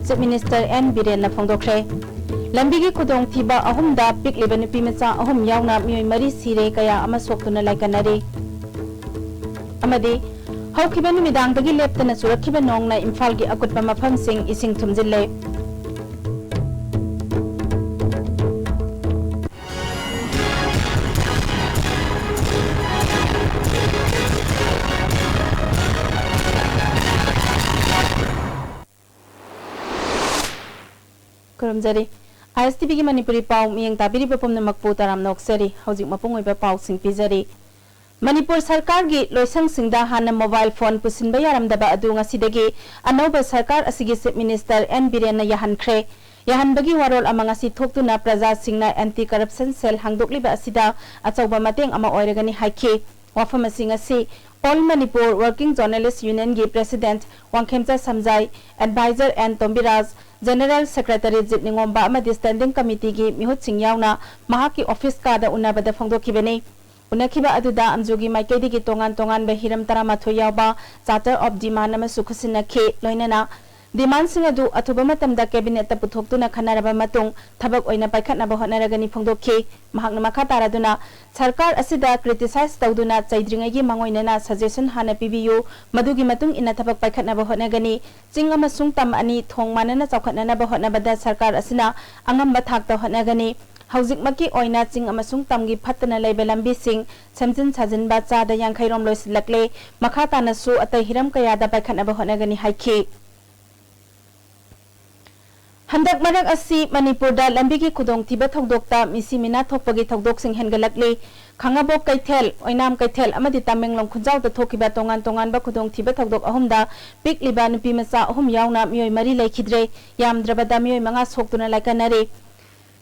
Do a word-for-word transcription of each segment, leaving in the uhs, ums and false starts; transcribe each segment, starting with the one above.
Chief Minister N ꯕꯤꯔꯦꯟꯅ ꯐꯣꯡꯗꯣꯛꯈ꯭ꯔꯦ꯫ ꯂꯝꯕꯤꯒꯤ ꯈꯨꯗꯣꯡꯊꯤꯕ ꯑꯍꯨꯝꯗ ꯄꯤꯛꯂꯤꯕ ꯅꯨꯄꯤ ꯃꯆꯥ ꯑꯍꯨꯝ ꯌꯥꯎꯅ ꯃꯤꯑꯣꯏ ꯃꯔꯤ ꯁꯤꯔꯦ, ꯀꯌꯥ ꯑꯃ ꯁꯣꯛꯇꯨꯅ ꯂꯥꯏꯀꯠꯅꯔꯤ꯫ ꯑꯃꯗꯤ ꯍꯧꯈꯤꯕ ꯅꯨꯃꯤꯗꯥꯡꯗꯒꯤ ꯂꯦꯞꯇꯅ ꯆꯨꯔꯛꯈꯤꯕ ꯅꯣꯡꯅ ꯏꯝꯐꯥꯜꯒꯤ ꯑꯀꯨꯠꯄ ꯃꯐꯝꯁꯤꯡ ꯏꯁꯤꯡ ꯊꯨꯝꯖꯤꯜꯂꯦ꯫ ꯈꯨꯔꯨꯝꯖꯔꯤ꯫ ꯑꯥꯏ ꯑꯦꯁ ꯇꯤ ꯚꯤꯒꯤ ꯃꯅꯤꯄꯨꯔꯤ ꯄꯥꯎ ꯃꯤꯠꯌꯦꯡ ꯇꯥꯕꯤꯔꯤꯕ ꯄꯨꯝꯅꯃꯛꯄꯨ ꯇꯔꯥꯝꯅ ꯑꯣꯛꯆꯔꯤ꯫ ꯍꯧꯖꯤꯛ ꯃꯄꯨꯡ ꯑꯣꯏꯕ ꯄꯥꯎꯁꯤꯡ ꯄꯤꯖꯔꯤ꯫ ꯃꯅꯤꯄꯨꯔ ꯁꯔꯀꯥꯔꯒꯤ ꯂꯣꯏꯁꯪꯁꯤꯡꯗ ꯍꯥꯟꯅ ꯃꯣꯕꯥꯏꯜ ꯐꯣꯟ ꯄꯨꯁꯤꯟꯕ ꯌꯥꯔꯝꯗꯕ ꯑꯗꯨ ꯉꯁꯤꯗꯒꯤ ꯑꯅꯧꯕ ꯁꯔꯀꯥꯔ ꯑꯁꯤꯒꯤ ꯆꯤꯐ ꯃꯤꯅꯤꯁꯇꯔ ꯑꯦꯟ ꯕꯤꯔꯦꯟꯅ ꯌꯥꯍꯟꯈ꯭ꯔꯦ꯫ ꯌꯥꯍꯟꯕꯒꯤ ꯋꯥꯔꯣꯜ ꯑꯃ ꯉꯁꯤ ꯊꯣꯛꯇꯨꯅ ꯄ꯭ꯔꯖꯥꯁꯤꯡꯅ ꯑꯦꯟꯇꯤ ꯀꯔꯞꯁꯟ ꯁꯦꯜ ꯍꯥꯡꯗꯣꯛꯂꯤꯕ ꯑꯁꯤꯗ ꯑꯆꯧꯕ ꯃꯇꯦꯡ ꯑꯃ ꯑꯣꯏꯔꯒꯅꯤ ꯍꯥꯏꯈꯤ꯫ ꯋꯥꯐꯝ ꯑꯁꯤ ꯉꯁꯤ ꯑꯣꯜ ꯃꯅꯤꯄꯨꯔ ꯋꯥꯔꯀꯤꯡ ꯖꯔꯅꯦꯂꯤꯁ ꯌꯨꯅꯤꯌꯟꯒꯤ president Wangkhemcha Somjai, adviser N Tombiraj, general secretary Jit Ningomba ꯑꯃꯗꯤ ꯁ꯭ꯇꯦꯟꯗꯤꯡ ꯀꯃꯤꯇꯤꯒꯤ ꯃꯤꯍꯨꯠꯁꯤꯡ ꯌꯥꯎꯅ ꯃꯍꯥꯛꯀꯤ ꯑꯣꯐꯤꯁ ꯀꯥꯗ ꯎꯅꯕꯗ ꯐꯣꯡꯗꯣꯛꯈꯤꯕꯅꯤ꯫ ꯎꯅꯈꯤꯕ ꯑꯗꯨꯗ ꯑꯝꯖꯨꯒꯤ ꯃꯥꯏꯀꯩꯗꯒꯤ ꯇꯣꯉꯥꯟ ꯇꯣꯉꯥꯟꯕ ꯍꯤꯔꯝ ꯇꯔꯥꯃꯥꯊꯣꯏ ꯌꯥꯎꯕ Charter of Demand ꯑꯃꯁꯨ ꯈꯨꯠꯁꯤꯟꯅꯈꯤ꯫ ꯂꯣꯏꯅꯅ ꯗꯤꯃꯥꯟꯁꯤꯡ ꯑꯗꯨ ꯑꯊꯨꯕ ꯃꯇꯝꯗ ꯀꯦꯕꯤꯅꯦꯠꯇ ꯄꯨꯊꯣꯛꯇꯨꯅ ꯈꯟꯅꯔꯕ ꯃꯇꯨꯡ ꯊꯕꯛ ꯑꯣꯏꯅ ꯄꯥꯏꯈꯠꯅꯕ ꯍꯣꯠꯅꯔꯒꯅꯤ ꯐꯣꯡꯗꯣꯛꯈꯤ꯫ ꯃꯍꯥꯛꯅ ꯃꯈꯥ ꯇꯥꯔꯗꯨꯅ, ꯁꯔꯀꯥꯔ ꯑꯁꯤꯗ ꯀ꯭ꯔꯤꯇꯤꯁꯥꯏꯖ ꯇꯧꯗꯨꯅ ꯆꯩꯗ꯭ꯔꯤꯉꯩꯒꯤ ꯃꯥꯡꯑꯣꯏꯅꯅ ꯁꯖꯦꯁꯟ ꯍꯥꯟꯅ ꯄꯤꯕꯤꯌꯨ, ꯃꯗꯨꯒꯤ ꯃꯇꯨꯡ ꯏꯟꯅ ꯊꯕꯛ ꯄꯥꯏꯈꯠꯅꯕ ꯍꯣꯠꯅꯒꯅꯤ꯫ ꯆꯤꯡ ꯑꯃꯁꯨꯡ ꯇꯝ ꯑꯅꯤ ꯊꯣꯡ ꯃꯥꯟꯅꯅ ꯆꯥꯎꯈꯠꯅꯅꯕ ꯍꯣꯠꯅꯕꯗ ꯁꯔꯀꯥꯔ ꯑꯁꯤꯅ ꯑꯉꯝꯕ ꯊꯥꯛꯇ ꯍꯣꯠꯅꯒꯅꯤ꯫ ꯍꯧꯖꯤꯛꯃꯛꯀꯤ ꯑꯣꯏꯅ ꯆꯤꯡ ꯑꯃꯁꯨꯡ ꯇꯝꯒꯤ ꯐꯠꯇꯅ ꯂꯩꯕ ꯂꯝꯕꯤꯁꯤꯡ ꯁꯦꯝꯖꯤꯟ ꯁꯥꯖꯤꯟꯕ ꯆꯥꯗ ꯌꯥꯡꯈꯩ ꯔꯣꯝ ꯂꯣꯏꯁꯤꯜꯂꯛꯂꯦ꯫ ꯃꯈꯥ ꯇꯥꯅꯁꯨ ꯑꯇꯩ ꯍꯤꯔꯝ ꯀꯌꯥꯗ ꯄꯥꯏꯈꯠꯅꯕ ꯍꯣꯠꯅꯒꯅꯤ ꯍꯥꯏꯈꯤ꯫ ꯍꯟꯗꯛ ꯃꯔꯛ ꯑꯁꯤ ꯃꯅꯤꯄꯨꯔꯗ ꯂꯝꯕꯤꯒꯤ ꯈꯨꯗꯣꯡꯊꯤꯕ ꯊꯧꯗꯣꯛꯇ ꯃꯤꯁꯤ ꯃꯤꯅꯥ ꯊꯣꯛꯄꯒꯤ ꯊꯧꯗꯣꯛꯁꯤꯡ ꯍꯦꯟꯒꯠꯂꯛꯂꯤ꯫ ꯈꯥꯉꯕꯣꯛ ꯀꯩꯊꯦꯜ, ꯑꯣꯏꯅꯥꯝ ꯀꯩꯊꯦꯜ ꯑꯃꯗꯤ ꯇꯃꯦꯡꯂꯣꯡ ꯈꯨꯟꯖꯥꯎꯗ ꯊꯣꯛꯈꯤꯕ ꯇꯣꯉꯥꯟ ꯇꯣꯉꯥꯟꯕ ꯈꯨꯗꯣꯡꯊꯤꯕ ꯊꯧꯗꯣꯛ ꯑꯍꯨꯝꯗ ꯄꯤꯛꯂꯤꯕ ꯅꯨꯄꯤ ꯃꯆꯥ ꯑꯍꯨꯝ ꯌꯥꯎꯅ ꯃꯤꯑꯣꯏ ꯃꯔꯤ ꯂꯩꯈꯤꯗ꯭ꯔꯦ, ꯌꯥꯝꯗ꯭ꯔꯕꯗ ꯃꯤꯑꯣꯏ ꯃꯉꯥ ꯁꯣꯛꯇꯨꯅ ꯂꯥꯏꯀꯠꯅꯔꯤ꯫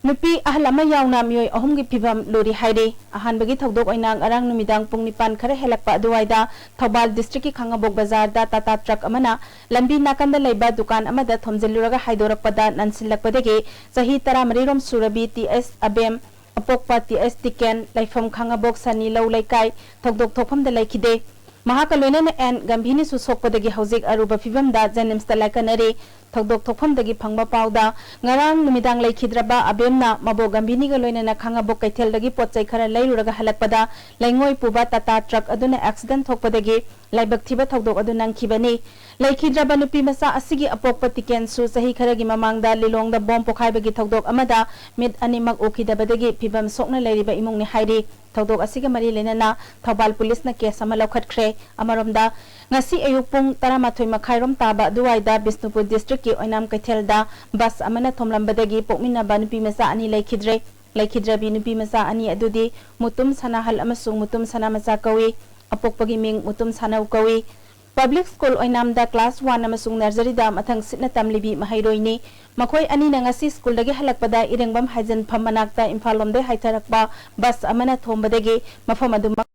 ꯅꯨꯄꯤ ꯑꯍꯜ ꯑꯃ ꯌꯥꯎꯅ ꯃꯤꯑꯣꯏ ꯑꯍꯨꯝꯒꯤ ꯐꯤꯕꯝ ꯂꯨꯔꯤ ꯍꯥꯏꯔꯤ꯫ ꯑꯍꯥꯟꯕꯒꯤ ꯊꯧꯗꯣꯛ ꯑꯣꯏꯅ ꯉꯔꯥꯡ ꯅꯨꯃꯤꯗꯥꯡ ꯄꯨꯡ ꯅꯤꯄꯥꯟ ꯈꯔ ꯍꯦꯜꯂꯛꯄ ꯑꯗꯨꯋꯥꯏꯗ ꯊꯧꯕꯥꯜ ꯗꯤꯁꯇ꯭ꯔꯤꯛꯀꯤ ꯈꯥꯉꯕꯣꯛ ꯕꯖꯥꯔꯗ ꯇꯥꯇꯥ ꯇ꯭ꯔꯛ ꯑꯃꯅ ꯂꯝꯕꯤ ꯅꯥꯀꯟꯗ ꯂꯩꯕ ꯗꯨꯀꯥꯟ ꯑꯃꯗ ꯊꯣꯝꯖꯤꯜꯂꯨꯔꯒ ꯍꯥꯏꯗꯣꯔꯛꯄꯗ ꯅꯟꯁꯤꯜꯂꯛꯄꯗꯒꯤ ꯆꯍꯤ ꯇꯔꯥꯃꯔꯤ ꯔꯣꯝ ꯁꯨꯔꯕꯤ ꯇꯤ ꯑꯦꯁ ꯑꯕꯦꯝ, ꯑꯄꯣꯛꯄ ꯇꯤ ꯑꯦꯁ ꯇꯤꯀꯦꯟ, ꯂꯩꯐꯝ ꯈꯥꯉꯕꯣꯛ ꯁꯅꯤ ꯂꯧ ꯂꯩꯀꯥꯏ, ꯊꯧꯗꯣꯛ ꯊꯣꯛꯐꯝꯗ ꯂꯩꯈꯤꯗꯦ꯫ ꯃꯍꯥꯛꯀ ꯂꯣꯏꯅꯅ ꯑꯦꯟ ꯒꯝꯚꯤꯔꯅꯁꯨ ꯁꯣꯛꯄꯗꯒꯤ ꯍꯧꯖꯤꯛ ꯑꯔꯨꯕ ꯐꯤꯕꯝꯗ ꯖꯦꯅꯤꯝꯁꯇ ꯂꯥꯏꯀꯠꯅꯔꯤ꯫ ꯊꯧꯗꯣꯛ ꯊꯣꯛꯐꯝꯗꯒꯤ ꯐꯪꯕ ꯄꯥꯎꯗ, ꯉꯔꯥꯡ ꯅꯨꯃꯤꯗꯥꯡ ꯂꯩꯈꯤꯗ꯭ꯔꯕ ꯑꯕꯦꯝꯅ ꯃꯕꯣꯛ ꯒꯝꯚꯤꯅꯤꯒ ꯂꯣꯏꯅꯅ ꯈꯥꯉꯕꯣꯛ ꯀꯩꯊꯦꯜꯗꯒꯤ ꯄꯣꯠ ꯆꯩ ꯈꯔ ꯂꯩꯔꯨꯔꯒ ꯍꯜꯂꯛꯄꯗ, ꯂꯩꯉꯣꯏ ꯄꯨꯕ ꯇꯥꯇꯥ ꯇ꯭ꯔꯛ ꯑꯗꯨꯅ ꯑꯦꯛꯁꯤꯗꯦꯟ ꯊꯣꯛꯄꯗꯒꯤ ꯂꯥꯏꯕꯛ ꯊꯤꯕ ꯊꯧꯗꯣꯛ ꯑꯗꯨ ꯅꯪꯈꯤꯕꯅꯤ꯫ ꯂꯩꯈꯤꯗ꯭ꯔꯕ ꯅꯨꯄꯤ ꯃꯆꯥ ꯑꯁꯤꯒꯤ ꯑꯄꯣꯛꯄ ꯇꯤꯀꯦꯟꯁꯨ ꯆꯍꯤ ꯈꯔꯒꯤ ꯃꯃꯥꯡꯗ ꯂꯤꯂꯣꯡꯗ ꯕꯣꯝ ꯄꯣꯈꯥꯏꯕꯒꯤ ꯊꯧꯗꯣꯛ ꯑꯃꯗ ꯃꯤꯠ ꯑꯅꯤꯃꯛ ꯎꯈꯤꯗꯕꯗꯒꯤ ꯐꯤꯚꯝ ꯁꯣꯛꯅ ꯂꯩꯔꯤꯕ ꯏꯃꯨꯡꯅꯤ ꯍꯥꯏꯔꯤ꯫ ꯊꯧꯗꯣꯛ ꯑꯁꯤꯒ ꯃꯔꯤ ꯂꯩꯅꯅ ꯊꯧꯕꯥꯜ ꯄꯨꯂꯤꯁꯅ ꯀꯦꯁ ꯑꯃ ꯂꯧꯈꯠꯈ꯭ꯔꯦ꯫ ꯑꯃꯔꯣꯝꯗ, ꯉꯁꯤ ꯑꯌꯨꯛ ꯄꯨꯡ ꯇꯔꯥꯃꯥꯊꯣꯏ ꯃꯈꯥꯏꯔꯣꯝ ꯇꯥꯕ ꯑꯗꯨꯋꯥꯏꯗ ꯕꯤꯁꯅꯨꯄꯨꯔ ꯗꯤꯁꯇ꯭ꯔꯤꯛꯀꯤ ꯑꯣꯏꯅꯥꯝ ꯀꯩꯊꯦꯜꯗ ꯕꯁ ꯑꯃꯅ ꯊꯣꯝꯂꯝꯕꯗꯒꯤ ꯄꯣꯛꯃꯤꯟꯅꯕ ꯅꯨꯄꯤ ꯃꯆꯥ ꯑꯅꯤ ꯂꯩꯈꯤꯗ꯭ꯔꯦ꯫ ꯂꯩꯈꯤꯗ꯭ꯔꯕꯤ ꯅꯨꯄꯤ ꯃꯆꯥ ꯑꯅꯤ ꯑꯗꯨꯗꯤ ꯃꯨꯇꯨꯝ ꯁꯅꯥꯍꯜ ꯑꯃꯁꯨꯡ ꯃꯨꯇꯨꯝ ꯁꯅꯥꯃꯆꯥ ꯀꯧꯏ꯫ ꯑꯄꯣꯛꯄꯒꯤ ꯃꯤꯡ ꯃꯨꯇꯨꯝ ꯁꯥꯅꯧ ꯀꯧꯏ꯫ ꯄꯕ꯭ꯂꯤꯛ ꯁ꯭ꯀꯨꯜ ꯑꯣꯏꯅꯥꯝꯗ ꯀ꯭ꯂꯥꯁ ꯋꯥꯟ ꯑꯃꯁꯨꯡ ꯅꯔꯖꯔꯤꯗ ꯃꯊꯪ ꯁꯤꯠꯅ ꯇꯝꯂꯤꯕꯤ ꯃꯍꯩꯔꯣꯏꯅꯤ꯫ ꯃꯈꯣꯏ ꯑꯅꯤꯅ ꯉꯁꯤ ꯁ꯭ꯀꯨꯜꯗꯒꯤ ꯍꯜꯂꯛꯄꯗ ꯏꯔꯦꯡꯕꯝ ꯍꯥꯏꯖꯤꯟꯐꯝ ꯃꯅꯥꯛꯇ ꯏꯝꯐꯥꯜ ꯂꯣꯝꯗꯒꯤ ꯍꯥꯏꯊꯔꯛꯄ ꯕꯁ ꯑꯃꯅ ꯊꯣꯝꯕꯗꯒꯤ ꯃꯐꯝ ꯑꯗꯨꯃꯛ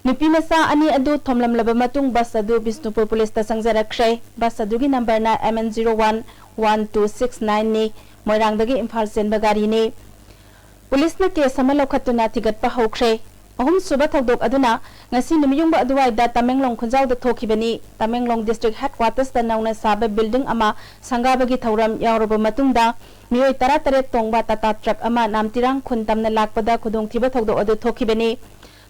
ꯅꯨꯄꯤ ꯃꯆꯥ ꯑꯅꯤ ꯑꯗꯨ ꯊꯣꯝꯂꯝꯂꯕ ꯃꯇꯨꯡ ꯕꯁ ꯑꯗꯨ ꯕꯤꯁꯅꯨꯄꯨꯔ ꯄꯨꯂꯤꯁꯇ ꯆꯪꯖꯔꯛꯈ꯭ꯔꯦ꯫ ꯕꯁ ꯑꯗꯨꯒꯤ ꯅꯝꯕꯔꯅ M N zero one one two six nine ꯅꯤ꯫ ꯃꯣꯏꯔꯥꯡꯗꯒꯤ ꯏꯝꯐꯥꯜ ꯆꯦꯟꯕ ꯒꯥꯔꯤꯅꯤ꯫ ꯄꯨꯂꯤꯁꯅ ꯀꯦꯁ ꯑꯃ ꯂꯧꯈꯠꯇꯨꯅ ꯊꯤꯒꯠꯄ ꯍꯧꯈ꯭ꯔꯦ꯫ ꯑꯍꯨꯝꯁꯨꯕ ꯊꯧꯗꯣꯛ ꯑꯗꯨꯅ ꯉꯁꯤ ꯅꯨꯃꯤꯠꯌꯨꯡꯕ ꯑꯗꯨꯋꯥꯏꯗ ꯇꯃꯦꯡꯂꯣꯡ ꯈꯨꯟꯖꯥꯎꯗ ꯊꯣꯛꯈꯤꯕꯅꯤ꯫ ꯇꯃꯦꯡꯂꯣꯡ ꯗꯤꯁꯇ꯭ꯔꯤꯛ ꯍꯦꯗꯀ꯭ꯋꯥꯇꯔꯁꯇ ꯅꯧꯅ ꯁꯥꯕ ꯕꯤꯜꯗꯤꯡ ꯑꯃ ꯁꯪꯒꯥꯕꯒꯤ ꯊꯧꯔꯝ ꯌꯥꯎꯔꯕ ꯃꯇꯨꯡꯗ ꯃꯤꯑꯣꯏ ꯇꯔꯥꯇꯔꯦꯠ ꯇꯣꯡꯕ ꯇꯥꯇꯥ ꯇ꯭ꯔꯛ ꯑꯃ ꯅꯥꯝꯇꯤꯔꯥꯡ ꯈꯨꯟ ꯇꯝꯅ ꯂꯥꯛꯄꯗ ꯈꯨꯗꯣꯡꯊꯤꯕ ꯊꯧꯗꯣꯛ ꯑꯗꯨ ꯊꯣꯛꯈꯤꯕꯅꯤ꯫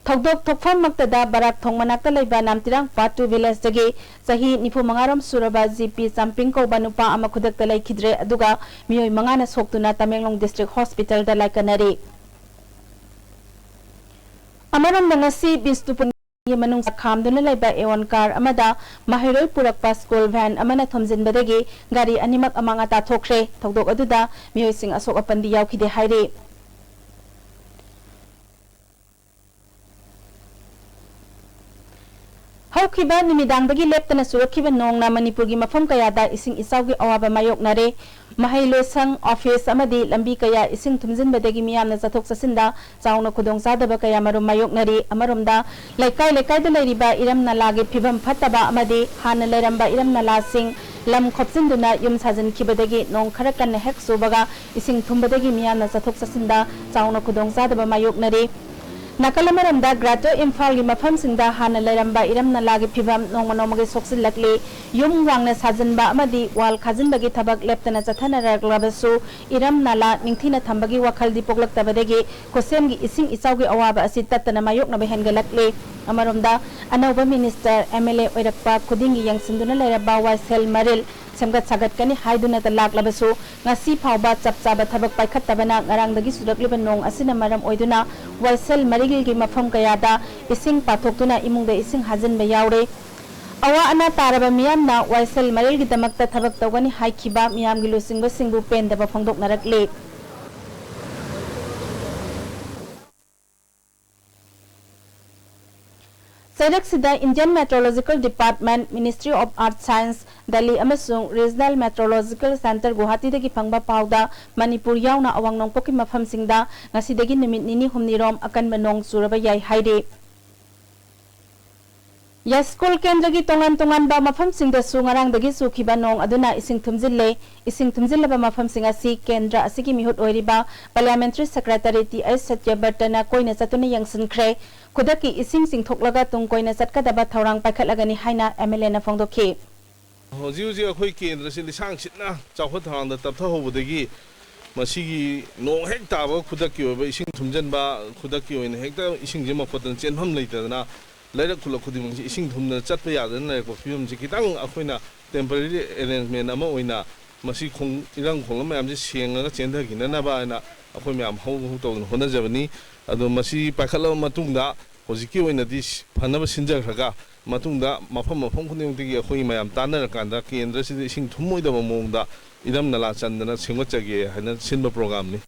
ꯊꯧꯗꯣꯛ ꯊꯣꯛꯐꯝꯃꯛꯇꯗ ꯕꯔꯥꯛ ꯊꯣꯡ ꯃꯅꯥꯛꯇ ꯂꯩꯕ ꯅꯥꯝꯇꯤꯔꯥꯡ ꯄꯥꯠ ꯇꯨ ꯚꯤꯂꯦꯖꯇꯒꯤ ꯆꯍꯤ ꯅꯤꯐꯨ ꯃꯉꯥꯔꯣꯝ ꯁꯨꯔꯕ G P ꯆꯥꯝꯄꯤꯡ ꯀꯧꯕ ꯅꯨꯄꯥ ꯑꯃ ꯈꯨꯗꯛꯇ ꯂꯩꯈꯤꯗ꯭ꯔꯦ, ꯑꯗꯨꯒ ꯃꯤꯑꯣꯏ ꯃꯉꯥꯅ ꯁꯣꯛꯇꯨꯅ ꯇꯃꯦꯡꯂꯣꯡ ꯗꯤꯁꯇ꯭ꯔꯤꯛ ꯍꯣꯁꯄꯤꯇꯥꯜꯗ ꯂꯥꯏꯀꯠꯅꯔꯤ꯫ ꯑꯃꯔꯣꯝꯗ ꯉꯁꯤ ꯕꯤꯁꯅꯨꯄꯨꯔꯒꯤ ꯃꯅꯨꯡ ꯈꯥꯝꯗꯨꯅ ꯂꯩꯕ ꯑꯦꯋꯣꯟ ꯀꯥꯔ ꯑꯃꯗ ꯃꯍꯩꯔꯣꯏ ꯄꯨꯔꯛꯄ ꯁ꯭ꯀꯨꯜ ꯚꯦꯟ ꯑꯃꯅ ꯊꯣꯝꯖꯤꯟꯕꯗꯒꯤ ꯒꯥꯔꯤ ꯑꯅꯤꯃꯛ ꯑꯃꯥꯡ ꯑꯇꯥ ꯊꯣꯛꯈ꯭ꯔꯦ꯫ ꯊꯧꯗꯣꯛ ꯑꯗꯨꯗ ꯃꯤꯑꯣꯏꯁꯤꯡ ꯑꯁꯣꯛ ꯑꯄꯟꯗꯤ ꯌꯥꯎꯈꯤꯗꯦ ꯍꯥꯏꯔꯤ꯫ ꯍꯧꯈꯤꯕ ꯅꯨꯃꯤꯗꯥꯡꯗꯒꯤ ꯂꯦꯞꯇꯅ ꯆꯨꯔꯛꯈꯤꯕ ꯅꯣꯡꯅ ꯃꯅꯤꯄꯨꯔꯒꯤ ꯃꯐꯝ ꯀꯌꯥꯗ ꯏꯁꯤꯡ ꯏꯆꯥꯎꯒꯤ ꯑꯋꯥꯕ ꯃꯥꯌꯣꯛꯅꯔꯦ꯫ ꯃꯍꯩ ꯂꯣꯏꯁꯪ, ꯑꯣꯐꯤꯁ ꯑꯃꯗꯤ ꯂꯝꯕꯤ ꯀꯌꯥ ꯏꯁꯤꯡ ꯊꯨꯝꯖꯤꯟꯕꯗꯒꯤ ꯃꯤꯌꯥꯝꯅ ꯆꯠꯊꯣꯛ ꯆꯠꯁꯤꯟꯗ ꯆꯥꯎꯅ ꯈꯨꯗꯣꯡꯆꯥꯗꯕ ꯀꯌꯥꯃꯔꯨꯝ ꯃꯥꯌꯣꯛꯅꯔꯤ꯫ ꯑꯃꯔꯣꯝꯗ, ꯂꯩꯀꯥꯏ ꯂꯩꯀꯥꯏꯗ ꯂꯩꯔꯤꯕ ꯏꯔꯝ ꯅꯂꯥꯒꯤ ꯐꯤꯕꯝ ꯐꯠꯇꯕ ꯑꯃꯗꯤ ꯍꯥꯟꯅ ꯂꯩꯔꯝꯕ ꯏꯔꯝ ꯅꯂꯥꯁꯤꯡ ꯂꯝ ꯈꯣꯞꯆꯤꯟꯗꯨꯅ ꯌꯨꯝ ꯁꯥꯖꯤꯟꯈꯤꯕꯗꯒꯤ ꯅꯣꯡ ꯈꯔ ꯀꯟꯅ ꯍꯦꯛ ꯆꯨꯕꯒ ꯏꯁꯤꯡ ꯊꯨꯝꯕꯗꯒꯤ ꯃꯤꯌꯥꯝꯅ ꯆꯠꯊꯣꯛ ꯆꯠꯁꯤꯟꯗ ꯆꯥꯎꯅ ꯈꯨꯗꯣꯡꯆꯥꯗꯕ ꯃꯥꯌꯣꯛꯅꯔꯤ꯫ ꯅꯥꯀꯜ ꯑꯃꯔꯣꯝꯗ, Greater ꯏꯝꯐꯥꯜꯒꯤ ꯃꯐꯝꯁꯤꯡꯗ ꯍꯥꯟꯅ ꯂꯩꯔꯝꯕ ꯏꯔꯝ ꯅꯂꯥꯒꯤ ꯐꯤꯚꯝ ꯅꯣꯡꯃ ꯅꯣꯡꯃꯒꯤ ꯁꯣꯛꯆꯤꯜꯂꯛꯂꯤ꯫ ꯌꯨꯝ ꯋꯥꯡꯅ ꯁꯥꯖꯤꯟꯕ ꯑꯃꯗꯤ ꯋꯥꯜ ꯈꯥꯖꯤꯟꯕꯒꯤ ꯊꯕꯛ ꯂꯦꯞꯇꯅ ꯆꯠꯊꯅꯔꯛꯂꯕꯁꯨ, ꯏꯔꯝ ꯅꯂꯥ ꯅꯤꯡꯊꯤꯅ ꯊꯝꯕꯒꯤ ꯋꯥꯈꯜꯗꯤ ꯄꯣꯛꯂꯛꯇꯕꯗꯒꯤ ꯈꯨꯠꯁꯦꯝꯒꯤ ꯏꯁꯤꯡ ꯏꯆꯥꯎꯒꯤ ꯑꯋꯥꯕ ꯑꯁꯤ ꯇꯠꯇꯅ ꯃꯥꯌꯣꯛꯅꯕ ꯍꯦꯟꯒꯠꯂꯛꯂꯤ꯫ ꯑꯃꯔꯣꯝꯗ, ꯑꯅꯧꯕ ꯃꯤꯅꯤꯁꯇꯔ, ꯑꯦꯝ ꯑꯦꯜ ꯑꯦ ꯑꯣꯏꯔꯛꯄ ꯈꯨꯗꯤꯡꯒꯤ ꯌꯦꯡꯁꯤꯟꯗꯨꯅ ꯂꯩꯔꯕ ꯋꯥꯏꯁꯦꯜ ꯃꯔꯤꯜ ꯁꯦꯝꯒꯠ ꯁꯥꯒꯠꯀꯅꯤ ꯍꯥꯏꯗꯨꯅꯇ ꯂꯥꯛꯂꯕꯁꯨ, ꯉꯁꯤ ꯐꯥꯎꯕ ꯆꯞ ꯆꯥꯕ ꯊꯕꯛ ꯄꯥꯏꯈꯠꯇꯕꯅ ꯉꯔꯥꯡꯗꯒꯤ ꯆꯨꯔꯛꯂꯤꯕ ꯅꯣꯡ ꯑꯁꯤꯅ ꯃꯔꯝ ꯑꯣꯏꯗꯨꯅ ꯋꯥꯏꯁꯦꯜ ꯃꯔꯤꯜꯒꯤ ꯃꯐꯝ ꯀꯌꯥꯗ ꯏꯁꯤꯡ ꯄꯥꯊꯣꯛꯇꯨꯅ ꯏꯃꯨꯡꯗ ꯏꯁꯤꯡ ꯍꯥꯖꯤꯟꯕ ꯌꯥꯎꯔꯦ꯫ ꯑꯋꯥ ꯑꯅꯥ ꯇꯥꯔꯕ ꯃꯤꯌꯥꯝꯅ ꯋꯥꯏꯁꯦꯜ ꯃꯔꯤꯜꯒꯤꯗꯃꯛꯇ ꯊꯕꯛ ꯇꯧꯒꯅꯤ ꯍꯥꯏꯈꯤꯕ ꯃꯤꯌꯥꯝꯒꯤ ꯂꯨꯆꯤꯡꯕꯁꯤꯡꯕꯨ ꯄꯦꯟꯗꯕ ꯐꯣꯡꯗꯣꯛꯅꯔꯛꯂꯤ꯫ ꯆꯩꯔꯛꯁꯤꯗ Indian Meteorological Department, Ministry of Earth Science, Delhi ꯑꯃꯁꯨꯡ Regional Meteorological Centre ꯒꯨꯋꯥꯍꯥꯇꯤꯗꯒꯤ ꯐꯪꯕ ꯄꯥꯎꯗ, ꯃꯅꯤꯄꯨꯔ ꯌꯥꯎꯅ ꯑꯋꯥꯡ ꯅꯣꯡꯄꯣꯛꯀꯤ ꯃꯐꯝꯁꯤꯡꯗ ꯉꯁꯤꯗꯒꯤ ꯅꯨꯃꯤꯠ ꯅꯤꯅꯤ ꯍꯨꯝꯅꯤꯔꯣꯝ ꯑꯀꯟꯕ ꯅꯣꯡ ꯆꯨꯔꯕ ꯌꯥꯏ ꯍꯥꯏꯔꯤ꯫ ꯌꯥꯏꯁ꯭ꯀꯨꯜ ꯀꯦꯟꯗ꯭ꯔꯒꯤ ꯇꯣꯉꯥꯟ ꯇꯣꯉꯥꯟꯕ ꯃꯐꯝꯁꯤꯡꯗꯁꯨ ꯉꯔꯥꯡꯗꯒꯤ ꯆꯨꯈꯤꯕ ꯅꯣꯡ ꯑꯗꯨꯅ ꯏꯁꯤꯡ ꯊꯨꯝꯖꯤꯜꯂꯦ꯫ ꯏꯁꯤꯡ ꯊꯨꯝꯖꯤꯜꯂꯕ ꯃꯐꯝꯁꯤꯡ ꯑꯁꯤ ꯀꯦꯟꯗ꯭ꯔ ꯑꯁꯤꯒꯤ ꯃꯤꯍꯨꯠ ꯑꯣꯏꯔꯤꯕ Parliamentary Secretary ꯇꯤ ꯑꯩꯆ ꯁꯇ꯭ꯌꯕ꯭ꯔꯇꯅ ꯀꯣꯏꯅ ꯆꯠꯇꯨꯅ ꯌꯦꯡꯁꯤꯟꯈ꯭ꯔꯦ꯫ ꯈꯨꯗꯛꯀꯤ ꯏꯁꯤꯡ ꯆꯤꯡꯊꯣꯛꯂꯒ ꯇꯨꯡ ꯀꯣꯏꯅ ꯆꯠꯀꯗꯕ ꯊꯧꯔꯥꯡ ꯄꯥꯏꯈꯠꯂꯒꯅꯤ ꯍꯥꯏꯅ ꯑꯦꯝ ꯑꯦꯜ ꯑꯦꯅ ꯐꯣꯡꯗꯣꯛꯈꯤ꯫ ꯍꯧꯖꯤꯛ ꯍꯧꯖꯤꯛ ꯑꯩꯈꯣꯏ ꯀꯦꯟꯗ꯭ꯔꯁꯤ ꯂꯤꯁꯥꯡ ꯁꯤꯠꯅ ꯆꯥꯎꯈꯠ ꯊꯧꯔꯥꯡꯗ ꯇꯞꯊꯍꯧꯕꯗꯒꯤ ꯃꯁꯤꯒꯤ ꯅꯣꯡ ꯍꯦꯛ ꯇꯥꯕ ꯈꯨꯗꯛꯀꯤ ꯑꯣꯏꯕ ꯏꯁꯤꯡ ꯊꯨꯝꯖꯤꯟꯕ, ꯈꯨꯗꯛꯀꯤ ꯑꯣꯏꯅ ꯍꯦꯛꯇ ꯏꯁꯤꯡꯁꯦ ꯃꯈꯣꯠꯇꯅ ꯆꯦꯟꯐꯝ ꯂꯩꯇꯗꯅ ꯂꯩꯔꯛ ꯈꯨꯜꯂꯛ ꯈꯨꯗꯤꯡꯃꯛꯁꯤ ꯏꯁꯤꯡ ꯊꯨꯝꯗꯅ ꯆꯠꯄ ꯌꯥꯗꯅ ꯂꯩꯔꯛꯄ ꯐꯤꯕꯝꯁꯤ ꯈꯤꯇꯪ ꯑꯩꯈꯣꯏꯅ temporary arrangement ꯑꯃ ꯑꯣꯏꯅ ꯃꯁꯤ ꯈꯣꯡ-, ꯏꯔꯪ ꯈꯣꯡꯂꯝ ꯃꯌꯥꯝꯁꯤ ꯁꯦꯡꯉꯒ ꯆꯦꯟꯊꯈꯤꯅꯅꯕ ꯍꯥꯏꯅ ꯑꯩꯈꯣꯏ ꯃꯌꯥꯝ ꯍꯧ ꯍꯧ ꯇꯧꯗꯅ ꯍꯣꯠꯅꯖꯕꯅꯤ꯫ ꯑꯗꯣ ꯃꯁꯤ ꯄꯥꯏꯈꯠꯂꯕ ꯃꯇꯨꯡꯗ ꯍꯧꯖꯤꯛꯀꯤ ꯑꯣꯏꯅꯗꯤ ꯐꯅꯕ ꯁꯤꯟꯖꯈ꯭ꯔꯒ ꯃꯇꯨꯡꯗ ꯃꯐꯝ ꯃꯐꯝ ꯈꯨꯗꯤꯡꯃꯛꯇꯒꯤ ꯑꯩꯈꯣꯏ ꯃꯌꯥꯝ ꯇꯥꯟꯅꯔꯀꯥꯟꯗ ꯀꯦꯟꯗ꯭ꯔꯁꯤꯗ ꯏꯁꯤꯡ ꯊꯨꯝꯃꯣꯏꯗꯕ ꯃꯑꯣꯡꯗ ꯏꯔꯝ ꯅꯂꯥ ꯆꯟꯗꯅ ꯁꯦꯝꯒꯠꯆꯒꯦ ꯍꯥꯏꯅ ꯁꯤꯟꯕ programꯅꯤ꯫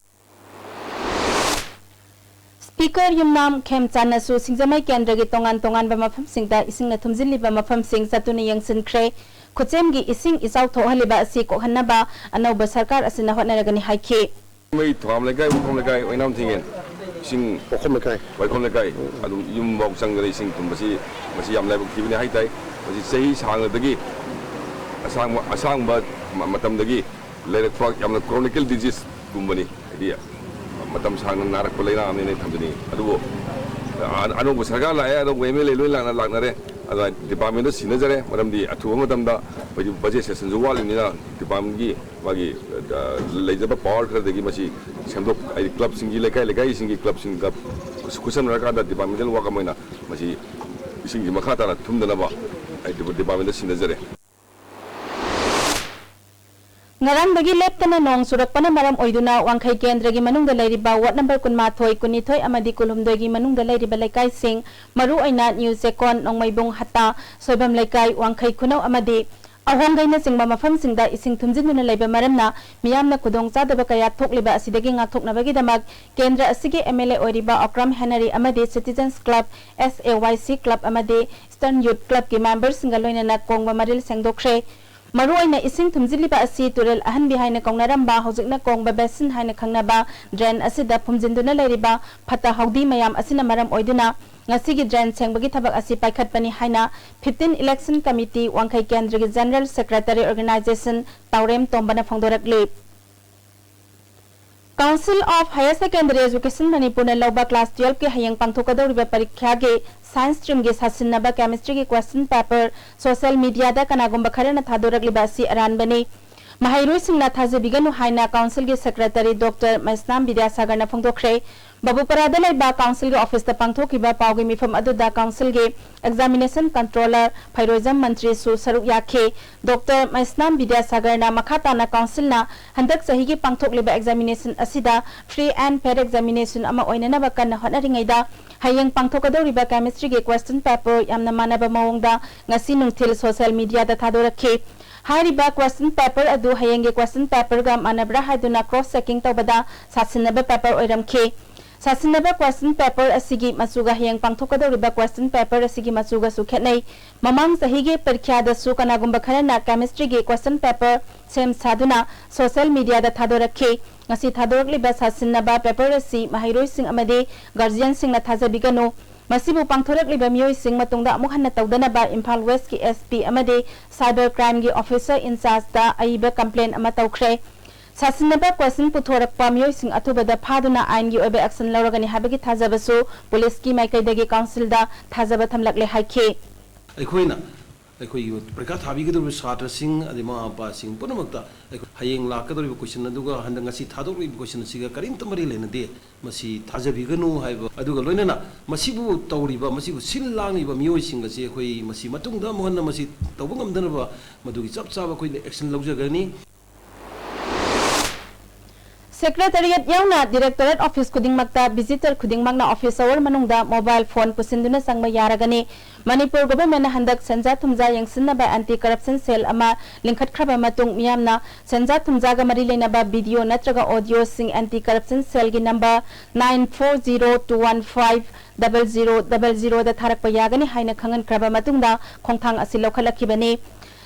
Speaker ꯌꯨꯝꯅꯥꯝ ꯈꯦꯝꯆꯥꯟꯅꯁꯨ ꯁꯤꯡꯖꯃꯩ ꯀꯦꯟꯗ꯭ꯔꯒꯤ ꯇꯣꯉꯥꯟ ꯇꯣꯉꯥꯟꯕ ꯃꯐꯝꯁꯤꯡꯗ ꯏꯁꯤꯡꯅ ꯊꯨꯝꯖꯤꯜꯂꯤꯕ ꯃꯐꯝꯁꯤꯡ ꯆꯠꯇꯨꯅ ꯌꯦꯡꯁꯤꯟꯈ꯭ꯔꯦ꯫ ꯈꯨꯠꯁꯦꯝꯒꯤ ꯏꯁꯤꯡ ꯏꯆꯥꯎ ꯊꯣꯛꯍꯜꯂꯤꯕ ꯑꯁꯤ ꯀꯣꯛꯍꯟꯅꯕ ꯑꯅꯧꯕ ꯁꯔꯀꯥꯔ ꯑꯁꯤꯅ ꯍꯣꯠꯅꯔꯒꯅꯤ ꯍꯥꯏꯈꯤ꯫ ꯃꯩ ꯊꯣꯉꯥꯝ ꯂꯩꯀꯥꯏ, ꯎꯈꯣꯝ ꯂꯩꯀꯥꯏ, ꯑꯣꯏꯅꯥꯝ ꯊꯤꯡꯉꯦꯟ, ꯏꯁꯤꯡ ꯋꯥꯏꯈꯣꯝ ꯂꯩꯀꯥꯏ꯫ ꯋꯥꯏꯈꯣꯝ ꯂꯩꯀꯥꯏ ꯑꯗꯨꯝ ꯌꯨꯝꯐꯥꯎ ꯆꯪꯗꯅ ꯏꯁꯤꯡ ꯊꯨꯝꯕꯁꯤ, ꯃꯁꯤ ꯌꯥꯝ ꯂꯥꯏꯕꯛ ꯊꯤꯕꯅꯤ ꯍꯥꯏ ꯇꯥꯏ꯫ ꯃꯁꯤ ꯆꯍꯤ ꯁꯥꯡꯅꯗꯒꯤ, ꯑꯁꯥꯡꯕ, ꯑꯁꯥꯡꯕ ꯃ-, ꯃꯇꯝꯗꯒꯤ ꯂꯩꯔꯛꯄ ꯌꯥꯝꯅ chronical diseaseꯀꯨꯝꯕꯅꯤ꯫ ꯍꯥꯏꯗꯤ ꯃꯇꯝ ꯁꯥꯡꯅ ꯅꯥꯔꯛꯄ ꯂꯩꯅꯥ ꯑꯃꯅꯦꯅ ꯊꯝꯖꯅꯤꯡꯉꯤ꯫ ꯑꯗꯨꯕꯨ ꯑ-, ꯑꯅꯧꯕ ꯁꯔꯀꯥꯔ ꯂꯥꯛꯑꯦ, ꯑꯅꯧꯕ ꯑꯦꯝ ꯑꯦꯜ ꯑꯦ ꯂꯣꯏ ꯂꯥꯛꯅ-, ꯂꯥꯛꯅꯔꯦ꯫ ꯑꯗꯨꯅ ꯗꯤꯄꯥꯔꯠꯃꯦꯟꯗꯣ ꯁꯤꯟꯅꯖꯔꯦ, ꯃꯔꯝꯗꯤ ꯑꯊꯨꯕ ꯃꯇꯝꯗ ꯑꯩꯈꯣꯏꯗꯤ ꯕꯖꯦꯠ ꯁꯦꯁꯟꯁꯨ ꯋꯥꯠꯂꯤꯕꯅꯤꯅ ꯗꯤꯄꯥꯔꯠꯃꯦꯟꯒꯤ ꯃꯥꯒꯤ, ꯑ, ꯂꯩꯖꯕ ꯄꯥꯋꯔ ꯈꯔꯗꯒꯤ ꯃꯁꯤ ꯁꯦꯝꯗꯣꯛ, ꯍꯥꯏꯗꯤ ꯀ꯭ꯂꯕꯁꯤꯡꯒꯤ, ꯂꯩꯀꯥꯏ ꯂꯩꯀꯥꯏꯁꯤꯡꯒꯤ ꯀ꯭ꯂꯕꯁꯤꯡꯒ ꯈꯨꯠꯁꯝꯅꯔꯀꯥꯟꯗ ꯗꯤꯄꯥꯔꯠꯃꯦꯟꯇꯦꯜ ꯋꯥꯛ ꯑꯃ ꯑꯣꯏꯅ ꯃꯁꯤ ꯏꯁꯤꯡꯁꯤ ꯃꯈꯥ ꯇꯥꯅ ꯊꯨꯝꯗꯅꯕ ꯑꯩ ꯗꯤꯄꯥꯔ-, ꯗꯤꯄꯥꯔꯠꯃꯦꯟꯗ ꯁꯤꯟꯅꯖꯔꯦ꯫ ꯉꯔꯥꯡꯗꯒꯤ ꯂꯦꯞꯇꯅ ꯅꯣꯡ ꯆꯨꯔꯛꯄꯅ ꯃꯔꯝ ꯑꯣꯏꯗꯨꯅ ꯋꯥꯡꯈꯩ ꯀꯦꯟꯗ꯭ꯔꯒꯤ ꯃꯅꯨꯡꯗ ꯂꯩꯔꯤꯕ ꯋꯥꯔꯗ ꯅꯝꯕꯔ ꯀꯨꯟꯃꯥꯊꯣꯏ, ꯀꯨꯟꯅꯤꯊꯣꯏ ꯑꯃꯗꯤ ꯀꯨꯟꯍꯨꯝꯗꯣꯏꯒꯤ ꯃꯅꯨꯡꯗ ꯂꯩꯔꯤꯕ ꯂꯩꯀꯥꯏꯁꯤꯡ, ꯃꯔꯨꯑꯣꯏꯅ ꯅ꯭ꯌꯨ ꯆꯦꯀꯣꯟ, ꯅꯣꯡꯃꯩꯕꯨꯡ ꯍꯠꯇꯥ, ꯁꯣꯏꯕꯝ ꯂꯩꯀꯥꯏ, ꯋꯥꯡꯈꯩ ꯈꯨꯅꯧ ꯑꯃꯗꯤ ꯑꯍꯣꯡꯒꯩꯅꯆꯤꯡꯕ ꯃꯐꯝꯁꯤꯡꯗ ꯏꯁꯤꯡ ꯊꯨꯝꯖꯤꯟꯗꯨꯅ ꯂꯩꯕ ꯃꯔꯝꯅ ꯃꯤꯌꯥꯝꯅ ꯈꯨꯗꯣꯡꯆꯥꯗꯕ ꯀꯌꯥ ꯊꯣꯛꯂꯤꯕ ꯑꯁꯤꯗꯒꯤ ꯉꯥꯛꯊꯣꯛꯅꯕꯒꯤꯗꯃꯛ ꯀꯦꯟꯗ꯭ꯔ ꯑꯁꯤꯒꯤ ꯑꯦꯝ ꯑꯦꯜ ꯑꯦ ꯑꯣꯏꯔꯤꯕ ꯑꯣꯀ꯭ꯔꯥꯝ ꯍꯦꯅꯔꯤ ꯑꯃꯗꯤ ꯁꯤꯇꯤꯖꯟꯁ ꯀ꯭ꯂꯕ, ꯑꯦꯁ ꯑꯦ ꯋꯥꯏ ꯁꯤ ꯀ꯭ꯂꯕ ꯑꯃꯗꯤ ꯏꯁꯇꯔꯟ ꯌꯨꯠ ꯀ꯭ꯂꯕꯀꯤ ꯃꯦꯝꯕꯔꯁꯤꯡꯒ ꯂꯣꯏꯅꯅ ꯀꯣꯡꯕ ꯃꯔꯤꯜ ꯁꯦꯡꯗꯣꯛꯈ꯭ꯔꯦ꯫ ꯃꯔꯨꯑꯣꯏꯅ ꯏꯁꯤꯡ ꯊꯨꯝꯖꯤꯜꯂꯤꯕ ꯑꯁꯤ ꯇꯨꯔꯦꯜ ꯑꯍꯟꯕꯤ ꯍꯥꯏꯅ ꯀꯧꯅꯔꯝꯕ, ꯍꯧꯖꯤꯛꯅ ꯀꯣꯡꯕ ꯕꯦꯁꯤꯟ ꯍꯥꯏꯅ ꯈꯪꯅꯕ ꯗ꯭ꯔꯦꯟ ꯑꯁꯤꯗ ꯐꯨꯝꯖꯤꯟꯗꯨꯅ ꯂꯩꯔꯤꯕ ꯐꯠꯇ ꯍꯥꯎꯗꯤ ꯃꯌꯥꯝ ꯑꯁꯤꯅ ꯃꯔꯝ ꯑꯣꯏꯗꯨꯅ ꯉꯁꯤꯒꯤ ꯗ꯭ꯔꯦꯟ ꯁꯦꯡꯕꯒꯤ ꯊꯕꯛ ꯑꯁꯤ ꯄꯥꯏꯈꯠꯄꯅꯤ ꯍꯥꯏꯅ ꯐꯤꯐꯇꯤꯟ ꯏꯂꯦꯛꯁꯟ ꯀꯃꯤꯇꯤ ꯋꯥꯡꯈꯩ ꯀꯦꯟꯗ꯭ꯔꯒꯤ ꯖꯦꯅꯔꯦꯜ ꯁꯦꯀ꯭ꯔꯦꯇꯔꯤ ꯑꯣꯔꯒꯅꯥꯏꯖꯦꯁꯟ ꯇꯥꯎꯔꯦꯝ ꯇꯣꯝꯕꯅ ꯐꯣꯡꯗꯣꯔꯛꯂꯤ꯫ Council of Higher Secondary Education ꯃꯅꯤꯄꯨꯔꯅ ꯂꯧꯕ ꯀ꯭ꯂꯥꯁ ꯇꯨꯌꯦꯜꯐꯀꯤ ꯍꯌꯦꯡ ꯄꯥꯡꯊꯣꯛꯀꯗꯧꯔꯤꯕ ꯄꯔꯤꯈ꯭ꯌꯥꯒꯤ ꯁꯥꯏꯟꯁ ꯁ꯭ꯇ꯭ꯔꯤꯝꯒꯤ ꯁꯥꯁꯤꯟꯅꯕ ꯀꯦꯃꯤꯁꯇ꯭ꯔꯤꯒꯤ ꯀ꯭ꯋꯦꯁꯟ ꯄꯦꯄꯔ ꯁꯣꯁꯤꯌꯦꯜ ꯃꯤꯗꯤꯌꯥꯗ ꯀꯅꯥꯒꯨꯝꯕ ꯈꯔꯅ ꯊꯥꯗꯣꯔꯛꯂꯤꯕ ꯑꯁꯤ ꯑꯔꯥꯟꯕꯅꯤ꯫ ꯃꯍꯩꯔꯣꯏꯁꯤꯡꯅ ꯊꯥꯖꯕꯤꯒꯅꯨ ꯍꯥꯏꯅ ꯀꯥꯎꯟꯁꯤꯜꯒꯤ ꯁꯦꯀ꯭ꯔꯦꯇꯔꯤ ꯗꯣꯛꯇꯔ ꯃꯩꯁꯅꯥꯝ ꯕꯤꯗ꯭ꯌꯥꯁꯥꯒꯔꯅ ꯐꯣꯡꯗꯣꯛꯈ꯭ꯔꯦ꯫ ꯕꯕꯨꯄꯔꯥꯗ ꯂꯩꯕ ꯀꯥꯎꯟꯁꯤꯜꯒꯤ ꯑꯣꯐꯤꯁꯇ ꯄꯥꯡꯊꯣꯛꯈꯤꯕ ꯄꯥꯎꯒꯤ ꯃꯤꯐꯝ ꯑꯗꯨꯗ ꯀꯥꯎꯟꯁꯤꯜꯒꯤ ꯑꯦꯛꯖꯥꯃꯤꯅꯦꯁꯟ ꯀꯟꯇ꯭ꯔꯣꯂꯔ ꯐꯩꯔꯣꯏꯖꯝ ꯃꯟꯇ꯭ꯔꯤꯁꯨ ꯁꯔꯨꯛ ꯌꯥꯈꯤ꯫ ꯗꯣꯛꯇꯔ ꯃꯩꯁꯅꯥꯝ ꯕꯤꯗ꯭ꯌꯥꯁꯥꯒꯔꯅ ꯃꯈꯥ ꯇꯥꯅ ꯀꯥꯎꯟꯁꯤꯜꯅ ꯍꯟꯗꯛ ꯆꯍꯤꯒꯤ ꯄꯥꯡꯊꯣꯛꯂꯤꯕ ꯑꯦꯛꯖꯥꯃꯤꯅꯦꯁꯟ ꯑꯁꯤꯗ free and fair examination ꯑꯃ ꯑꯣꯏꯅꯅꯕ ꯀꯟꯅ ꯍꯣꯠꯅꯔꯤꯉꯩꯗ, ꯍꯌꯦꯡ ꯄꯥꯡꯊꯣꯛꯀꯗꯧꯔꯤꯕ ꯀꯦꯃꯤꯁꯇ꯭ꯔꯤꯒꯤ ꯀ꯭ꯋꯦꯁꯟ ꯄꯦꯄꯔ ꯌꯥꯝꯅ ꯃꯥꯟꯅꯕ ꯃꯑꯣꯡꯗ ꯉꯁꯤ ꯅꯨꯡꯊꯤꯜ ꯁꯣꯁꯤꯌꯦꯜ ꯃꯤꯗꯤꯌꯥꯗ ꯊꯥꯗꯣꯔꯛꯈꯤ꯫ ꯍꯥꯏꯔꯤꯕ ꯀ꯭ꯋꯦꯁꯟ ꯄꯦꯄꯔ ꯑꯗꯨ ꯍꯌꯦꯡꯒꯤ ꯀ꯭ꯋꯦꯁꯟ ꯄꯦꯄꯔꯒ ꯃꯥꯟꯅꯕ꯭ꯔꯥ ꯍꯥꯏꯗꯨꯅ ꯀ꯭ꯔꯣꯁ ꯆꯦꯀꯤꯡ ꯇꯧꯕꯗ ꯁꯥꯁꯤꯟꯅꯕ ꯄꯦꯄꯔ ꯑꯣꯏꯔꯝꯈꯤ꯫ ꯁꯥꯁꯤꯟꯅꯕ ꯀ꯭ꯋꯦꯁꯟ ꯄꯦꯄꯔ ꯑꯁꯤꯒꯤ ꯃꯆꯨꯒ ꯍꯌꯦꯡ ꯄꯥꯡꯊꯣꯛꯀꯗꯧꯔꯤꯕ ꯀ꯭ꯋꯦꯁꯟ ꯄꯦꯄꯔ ꯑꯁꯤꯒꯤ ꯃꯆꯨꯒꯁꯨ ꯈꯦꯠꯅꯩ꯫ ꯃꯃꯥꯡ ꯆꯍꯤꯒꯤ ꯄꯔꯤꯈ꯭ꯌꯥꯗꯁꯨ ꯀꯅꯥꯒꯨꯝꯕ ꯈꯔꯅ ꯀꯦꯃꯤꯁꯇ꯭ꯔꯤꯒꯤ ꯀ꯭ꯋꯦꯁꯟ ꯄꯦꯄꯔ ꯁꯦꯝ ꯁꯥꯗꯨꯅ ꯁꯣꯁꯤꯌꯦꯜ ꯃꯤꯗꯤꯌꯥꯗ ꯊꯥꯗꯣꯔꯛꯈꯤ꯫ ꯉꯁꯤ ꯊꯥꯗꯣꯔꯛꯂꯤꯕ ꯁꯥꯁꯤꯟꯅꯕ ꯄꯦꯄꯔ ꯑꯁꯤ ꯃꯍꯩꯔꯣꯏꯁꯤꯡ ꯑꯃꯗꯤ ꯒꯥꯔꯖꯤꯌꯟꯁꯤꯡꯅ ꯊꯥꯖꯕꯤꯒꯅꯨ꯫ ꯃꯁꯤꯕꯨ ꯄꯥꯡꯊꯣꯔꯛꯂꯤꯕ ꯃꯤꯑꯣꯏꯁꯤꯡ ꯃꯇꯨꯡꯗ ꯑꯃꯨꯛ ꯍꯟꯅ ꯇꯧꯗꯅꯕ ꯏꯝꯐꯥꯜ ꯋꯦꯁꯀꯤ ꯑꯦꯁ ꯄꯤ ꯑꯃꯗꯤ ꯁꯥꯏꯕꯔ ꯀ꯭ꯔꯥꯏꯝꯒꯤ ꯑꯣꯐꯤꯁꯔ ꯏꯟꯆꯥꯔꯖꯇ ꯑꯏꯕ ꯀꯝꯄ꯭ꯂꯦꯟ ꯑꯃ ꯇꯧꯈ꯭ꯔꯦ꯫ ꯁꯥꯁꯤꯟꯅꯕ ꯀꯣꯏꯁꯟ ꯄꯨꯊꯣꯔꯛꯄ ꯃꯤꯑꯣꯏꯁꯤꯡ ꯑꯊꯨꯕꯗ ꯐꯥꯗꯨꯅ ꯑꯥꯏꯟꯒꯤ ꯑꯣꯏꯕ action ꯂꯧꯔꯒꯅꯤ ꯍꯥꯏꯕꯒꯤ ꯊꯥꯖꯕꯁꯨ ꯄꯨꯂꯤꯁꯀꯤ ꯃꯥꯏꯀꯩꯗꯒꯤ council ꯗ ꯊꯥꯖꯕ ꯊꯝꯂꯛꯂꯦ ꯍꯥꯏꯈꯤ꯫ ꯑꯩꯈꯣꯏꯅ ꯑꯩꯈꯣꯏꯒꯤ ꯄꯔꯤꯈꯥ ꯊꯥꯕꯤꯒꯗꯧꯔꯤꯕ ꯁꯥꯇ꯭ꯔꯁꯤꯡ ꯑꯗꯩ ꯃꯃꯥ ꯃꯄꯥꯁꯤꯡ ꯄꯨꯝꯅꯃꯛꯇ ꯑꯩꯈꯣꯏ ꯍꯌꯦꯡ ꯂꯥꯛꯀꯗꯧꯔꯤꯕ ꯀꯣꯏꯁꯟ ꯑꯗꯨꯒ ꯍꯟꯗꯛ ꯉꯁꯤ ꯊꯥꯗꯣꯛꯂꯤꯕ ꯀꯣꯏꯁꯟ ꯑꯁꯤꯒ ꯀꯔꯤꯝꯇ ꯃꯔꯤ ꯂꯩꯅꯗꯦ, ꯃꯁꯤ ꯊꯥꯖꯕꯤꯒꯅꯨ ꯍꯥꯏꯕ, ꯑꯗꯨꯒ ꯂꯣꯏꯅꯅ ꯃꯁꯤꯕꯨ ꯇꯧꯔꯤꯕ, ꯃꯁꯤꯕꯨ ꯁꯤꯜ ꯂꯥꯡꯂꯤꯕ ꯃꯤꯑꯣꯏꯁꯤꯡ ꯑꯁꯤ ꯑꯩꯈꯣꯏ ꯃꯁꯤ ꯃꯇꯨꯡꯗ ꯑꯃꯨꯛ ꯍꯟꯅ ꯃꯁꯤ ꯇꯧꯕ ꯉꯝꯗꯅꯕ ꯃꯗꯨꯒꯤ ꯆꯞ ꯆꯥꯕ ꯑꯩꯈꯣꯏꯅ action ꯂꯧꯖꯒꯅꯤ꯫ Secretariat ꯌꯥꯎꯅ Directorate office ꯈꯨꯗꯤꯡꯃꯛꯇ visitor ꯈꯨꯗꯤꯡꯃꯛꯅ office hour ꯃꯅꯨꯡꯗ mobile phone ꯄꯨꯁꯤꯟꯗꯨꯅ ꯆꯪꯕ ꯌꯥꯔꯒꯅꯤ꯫ ꯃꯅꯤꯄꯨꯔ government ꯅ ꯍꯟꯗꯛ ꯁꯦꯟꯖꯥ ꯊꯨꯝꯖꯥ ꯌꯦꯡꯁꯤꯟꯅꯕ anti corruption cell ꯑꯃ ꯂꯤꯡꯈꯠꯈ꯭ꯔꯕ ꯃꯇꯨꯡ, ꯃꯤꯌꯥꯝꯅ ꯁꯦꯟꯖꯥ ꯊꯨꯝꯖꯥꯒ ꯃꯔꯤ ꯂꯩꯅꯕ video ꯅꯠꯇ꯭ꯔꯒ audio ꯁꯤꯡ anti corruption cell ꯒꯤ number nine four zero two one five double zero double zero ꯗ ꯊꯥꯔꯛꯄ ꯌꯥꯒꯅꯤ ꯍꯥꯏꯅ ꯈꯪꯍꯟꯈ꯭ꯔꯕ ꯃꯇꯨꯡꯗ ꯈꯣꯡꯊꯥꯡ ꯑꯁꯤ ꯂꯧꯈꯠꯂꯛꯈꯤꯕꯅꯤ꯫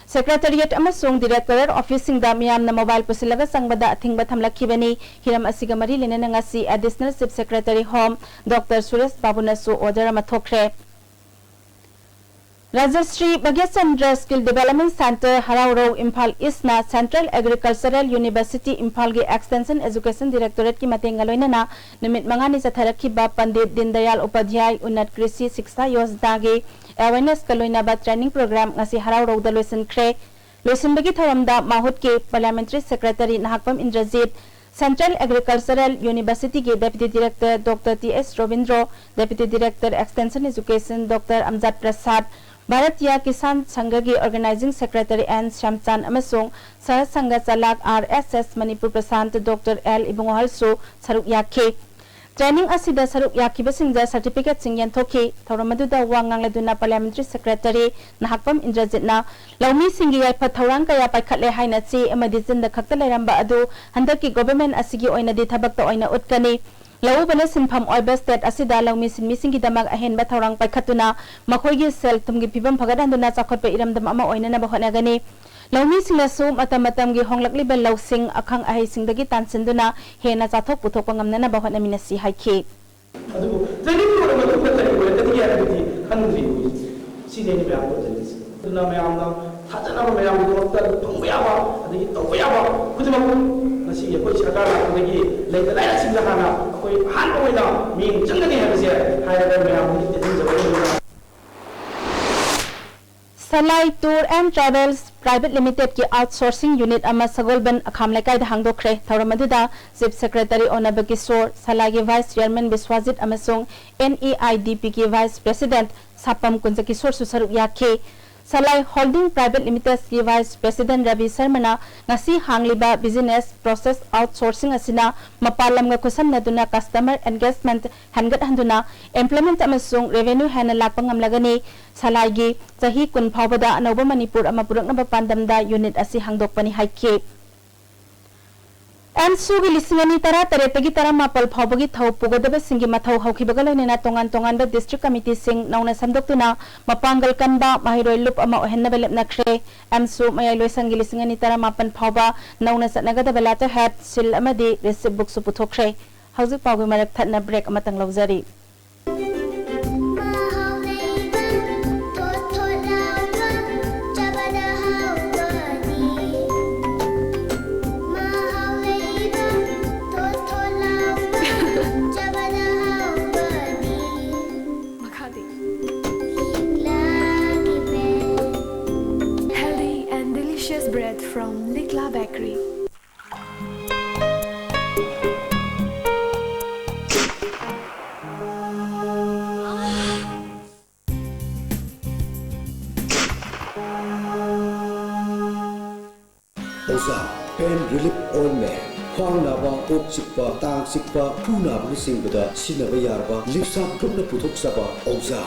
Secretariat ꯑꯃꯁꯨꯡ Directorate office ꯁꯤꯡꯗ ꯃꯤꯌꯥꯝꯅ mobile ꯄꯨꯁꯤꯜꯂꯒ ꯆꯪꯕꯗ ꯑꯊꯤꯡꯕ ꯊꯝꯂꯛꯈꯤꯕꯅꯤ꯫ ꯍꯤꯔꯝ ꯑꯁꯤꯒ ꯃꯔꯤ ꯂꯩꯅꯅ ꯉꯁꯤ Additional Chief Secretary Home Doctor Suresh ꯕꯥꯕꯨꯅꯁꯨ order ꯑꯃ ꯊꯣꯛꯈ꯭ꯔꯦ꯫ Rajshri Bhagyachandra Skill Development Centre ꯍꯔꯥꯎꯔꯧ Imphal East ꯅ Central Agricultural University ꯏꯝꯐꯥꯜꯒꯤ Extension Education Directorate ꯀꯤ ꯃꯇꯦꯡꯒ ꯂꯣꯏꯅꯅ ꯅꯨꯃꯤꯠ ꯃꯉꯥꯅꯤ ꯆꯠꯊꯔꯛꯈꯤꯕ ꯄꯟꯗꯤꯠ ꯗꯤꯟꯗꯌꯥꯜ ꯎꯄꯥꯙ꯭ꯌꯥꯌ ꯎꯟꯅꯠ ꯀ꯭ꯔꯤꯁꯤ ꯁꯤꯛꯁꯥ ꯌꯣꯖꯅꯥꯒꯤ awareness ꯀ ꯂꯣꯏꯅꯕ training program ꯉꯁꯤ ꯍꯔꯥꯎꯔꯧꯗ ꯂꯣꯏꯁꯤꯟꯈ꯭ꯔꯦ꯫ ꯂꯣꯏꯁꯤꯟꯕꯒꯤ ꯊꯧꯔꯝꯗ ꯃꯥꯍꯨꯠꯀꯤ Parliamentary Secretary ꯅꯍꯥꯛꯄꯝ ꯏꯟꯗ꯭ꯔꯖꯤꯠ, Central Agricultural University ꯒꯤ Deputy Director Doctor T S Robindro, Deputy Director Extension Education Doctor Amjad Prasad, Bharatiya Kisan ꯁꯪꯘꯒꯤ Organizing Secretary ꯑꯦꯟ ꯁ꯭ꯌꯥꯝꯆꯥꯟ ꯑꯃꯁꯨꯡ Sah Sangh Chalak R S S Manipur Prant doctor L ꯏꯕꯨꯡꯉꯣꯍꯜꯁꯨ ꯁꯔꯨꯛ ꯌꯥꯈꯤ꯫ Training ꯑꯁꯤꯗ ꯁꯔꯨꯛ ꯌꯥꯈꯤꯕꯁꯤꯡꯗ certificate ꯁꯤꯡ ꯌꯦꯟꯊꯣꯛꯈꯤ꯫ ꯊꯧꯔꯝ ꯑꯗꯨꯗ ꯋꯥ ꯉꯥꯡꯂꯗꯨꯅ Parliamentary Secretary ꯅꯍꯥꯛꯄꯝ ꯏꯟꯗ꯭ꯔꯖꯤꯠꯅ ꯂꯧꯃꯤꯁꯤꯡꯒꯤ ꯌꯥꯏꯐ ꯊꯧꯔꯥꯡ ꯀꯌꯥ ꯄꯥꯏꯈꯠꯂꯦ ꯍꯥꯏꯅ ꯆꯦ ꯑꯃꯗꯤ ꯆꯤꯟꯗ ꯈꯛꯇ ꯂꯩꯔꯝꯕ ꯑꯗꯨ ꯍꯟꯗꯛꯀꯤ government ꯑꯁꯤꯒꯤ ꯑꯣꯏꯅꯗꯤ ꯊꯕꯛꯇ ꯑꯣꯏꯅ ꯎꯠꯀꯅꯤ꯫ ꯂꯧꯎꯕꯅ ꯁꯤꯟꯐꯝ ꯑꯣꯏꯕ state ꯑꯁꯤꯗ ꯂꯧꯃꯤ ꯁꯤꯟꯃꯤꯁꯤꯡꯒꯤꯗꯃꯛ ꯑꯍꯦꯟꯕ ꯊꯧꯔꯥꯡ ꯄꯥꯏꯈꯠꯇꯨꯅ ꯃꯈꯣꯏꯒꯤ ꯁꯦꯜ ꯊꯨꯝꯒꯤ ꯐꯤꯕꯝ ꯐꯒꯠꯍꯟꯗꯨꯅ ꯆꯥꯎꯈꯠꯄ ꯏꯔꯝꯗꯝ ꯑꯃ ꯑꯣꯏꯅꯅꯕ ꯍꯣꯠꯅꯒꯅꯤ꯫ ꯂꯧꯃꯤꯁꯤꯡꯅꯁꯨ ꯃꯇꯝ ꯃꯇꯝꯒꯤ ꯍꯣꯡꯂꯛꯂꯤꯕ ꯂꯧꯁꯤꯡ ꯑꯈꯪ ꯑꯍꯩꯁꯤꯡꯗꯒꯤ ꯇꯥꯟꯁꯤꯟꯗꯨꯅ ꯍꯦꯟꯅ ꯆꯥꯊꯣꯛ ꯄꯨꯊꯣꯛꯄ ꯉꯝꯅꯅꯕ ꯍꯣꯠꯅꯃꯤꯟꯅꯁꯤ ꯍꯥꯏꯈꯤ꯫ ꯑꯗꯨꯕꯨ training ꯂꯣꯏꯔꯕ ꯃꯇꯨꯡꯗ ꯀꯔꯤ ꯑꯣꯏꯔꯛꯀꯗꯒꯦ ꯍꯥꯏꯕꯗꯨꯗꯤ ꯈꯪꯗ꯭ꯔꯤ꯫ ꯁꯤꯅꯤ ꯑꯩꯅ ꯃꯌꯥꯝ ꯇꯧꯖꯅꯤꯡꯉꯤꯁꯦ꯫ ꯑꯗꯨꯅ ꯃꯌꯥꯝꯅ ꯊꯥꯖꯅꯕ, ꯃꯌꯥꯝꯒꯤꯗꯃꯛꯇ ꯐꯪꯕ ꯌꯥꯕ ꯑꯗꯒꯤ ꯇꯧꯕ ꯌꯥꯕ ꯈꯨꯗꯤꯡꯃꯛ ꯑꯩꯈꯣꯏ ꯁꯔꯀꯥꯔ ꯂꯥꯛꯄꯗꯒꯤ ꯂꯩꯇ ꯂꯥꯏꯔꯁꯤꯡꯗ ꯍꯥꯟꯅ ꯑꯩꯈꯣꯏ ꯑꯍꯥꯟꯕ ꯑꯣꯏꯅ ꯃꯤꯠꯌꯦꯡ ꯆꯪꯒꯅꯤ ꯍꯥꯏꯕꯁꯦ ꯍꯥꯏꯔꯒ ꯃꯌꯥꯝꯗꯒꯤ ꯇꯦꯠꯍꯟꯖꯕꯅꯤ꯫ ꯁꯂꯥꯏ Tour and Travels Private Limited ꯀꯤ outsourcing unit ꯑꯃ ꯁꯒꯣꯜꯕꯟ ꯑꯈꯥꯝ ꯂꯩꯀꯥꯏꯗ ꯍꯥꯡꯗꯣꯛꯈ꯭ꯔꯦ꯫ ꯊꯧꯔꯝ ꯑꯗꯨꯗ Chief Secretary ꯑꯣꯅꯕ Kishore, ꯁꯂꯥꯏꯒꯤ Vice Chairman ꯕꯤꯁ꯭ꯋꯥꯖꯤꯠ ꯑꯃꯁꯨꯡ N E I D P ꯀꯤ Vice President ꯁꯥꯄꯝ ꯀꯨꯟꯖꯀꯤꯁꯣꯔꯁꯨ ꯁꯔꯨꯛ ꯌꯥꯈꯤ꯫ ꯁꯂꯥꯏ Holding Private Limited ꯀꯤ Vice President ꯔꯕꯤ ꯁꯔꯃꯅ ꯉꯁꯤ ꯍꯥꯡꯂꯤꯕ business process outsourcing ꯑꯁꯤꯅ ꯃꯄꯥꯟ ꯂꯝꯒ ꯈꯨꯠꯁꯝꯅꯗꯨꯅ customer engagement ꯍꯦꯟꯒꯠꯍꯟꯗꯨꯅ employment ꯑꯃꯁꯨꯡ revenue ꯍꯦꯟꯅ ꯂꯥꯛꯄ ꯉꯝꯂꯒꯅꯤ꯫ ꯁꯂꯥꯏꯒꯤ ꯆꯍꯤ ꯀꯨꯟ ꯐꯥꯎꯕꯗ ꯑꯅꯧꯕ ꯃꯅꯤꯄꯨꯔ ꯑꯃ ꯄꯨꯔꯛꯅꯕ ꯄꯥꯟꯗꯝꯗ unit ꯑꯁꯤ ꯍꯥꯡꯗꯣꯛꯄꯅꯤ ꯍꯥꯏꯈꯤ꯫ ꯑꯦꯝꯁꯨꯒꯤ ꯂꯤꯁꯤꯡ ꯑꯅꯤ ꯇꯔꯥ ꯇꯔꯦꯠꯇꯒꯤ ꯇꯔꯥꯃꯥꯄꯜ ꯐꯥꯎꯕꯒꯤ ꯊꯧ ꯄꯨꯒꯗꯕꯁꯤꯡꯒꯤ ꯃꯊꯧ ꯍꯧꯈꯤꯕꯒ ꯂꯣꯏꯅꯅ ꯇꯣꯉꯥꯟ ꯇꯣꯉꯥꯟꯕ district committeeꯁꯤꯡ ꯅꯧꯅ ꯁꯦꯝꯗꯣꯛꯇꯨꯅ ꯃꯄꯥꯡꯒꯜ ꯀꯟꯕ ꯃꯍꯩꯔꯣꯏ ꯂꯨꯞ ꯑꯃ ꯑꯣꯏꯍꯟꯅꯕ ꯂꯦꯞꯅꯈ꯭ꯔꯦ꯫ ꯑꯦꯝꯁꯨ ꯃꯌꯥꯏ ꯂꯣꯏꯁꯪꯒꯤ ꯂꯤꯁꯤꯡ ꯑꯅꯤ ꯇꯔꯥꯃꯥꯄꯜ ꯐꯥꯎꯕ ꯅꯧꯅ ꯆꯠꯅꯒꯗꯕ letterhead, seal ꯑꯃꯗꯤ receipt bookꯁꯨ ꯄꯨꯊꯣꯛꯈ꯭ꯔꯦ꯫ ꯍꯧꯖꯤꯛ ꯄꯥꯎꯒꯤ ꯃꯔꯛ ꯊꯠꯅ break ꯑꯃꯇꯪ ꯂꯧꯖꯔꯤ꯫ ꯃꯍꯥꯎ ꯂꯩꯕ, ꯊꯣꯠ ꯊꯣꯠ ꯂꯥꯎꯕ, ꯆꯥꯕꯗ ꯍꯥꯎꯕꯗꯤ꯫ ꯃꯍꯥꯎ ꯂꯩꯕ, ꯊꯣꯠ ꯊꯣꯠ ꯂꯥꯎꯕ, ꯆꯥꯕꯗ ꯍꯥꯎꯕꯗꯤ꯫ ꯃꯈꯥꯗꯤ꯫ ꯂꯤꯛꯂꯥꯒꯤ bread꯫ Healthy and delicious bread from Likla Bakery. ꯑꯣꯖꯥ, pain relief ointment, ꯈ꯭ꯋꯥꯡ ꯅꯥꯕ, ꯀꯣꯛ ꯆꯤꯛꯄ, ꯇꯥꯡ ꯆꯤꯛꯄ, ꯈꯨ ꯅꯥꯕꯅꯆꯤꯡꯕꯗ ꯁꯤꯖꯤꯟꯅꯕ ꯌꯥꯔꯕ ꯂꯤꯞꯁꯥꯞ ꯒ꯭ꯔꯨꯞꯅ ꯄꯨꯊꯣꯛꯆꯕ ꯑꯣꯖꯥ꯫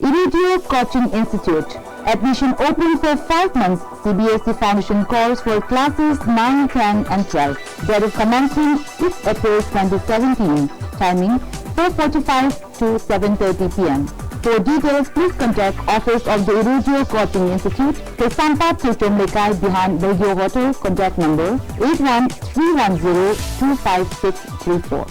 Irudio Coaching Institute. Admission open for five months C B S E foundation course for classes nine, ten and twelve. Date of commencement six April twenty seventeen. Timing four forty-five to seven thirty P M. For details, please contact Office of the Irudio Coaching Institute, Kaisampat, Churchom Lekai, behind Belgio Hotel. Contact number eight one three one zero two five six three four.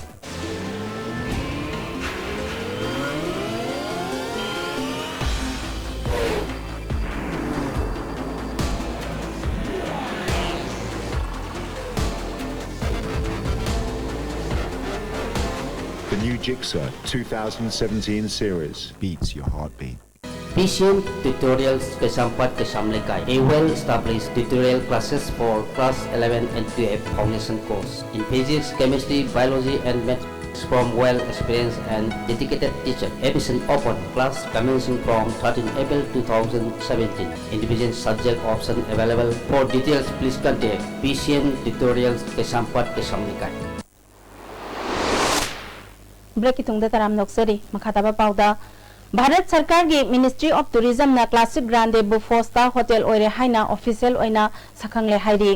New Gixxer two thousand seventeen series. Beats your heartbeat. P C M Tutorials Kaisampat Kaisam Lekai, a well-established tutorial classes for class eleven and twelve foundation course in physics, chemistry, biology and maths from well-experienced and dedicated teacher. Admission open. Class commencing from thirteen April two thousand seventeen. Individual subject option available. For details, please contact P C M Tutorials Kaisampat Kaisam Lekai. ꯕ꯭ꯔꯦꯛꯀꯤ ꯇꯨꯡꯗ ꯇꯔꯥꯝꯅ ꯑꯣꯛꯆꯔꯤ꯫ ꯃꯈꯥ ꯇꯥꯕ ꯄꯥꯎꯗ, ꯚꯥꯔꯠ ꯁꯔꯀꯥꯔꯒꯤ Ministry of Tourismꯅ Classic Grande Buffo Star Hotel ꯑꯣꯏꯔꯦ ꯍꯥꯏꯅ official ꯑꯣꯏꯅ ꯁꯛꯈꯪꯂꯦ ꯍꯥꯏꯔꯤ꯫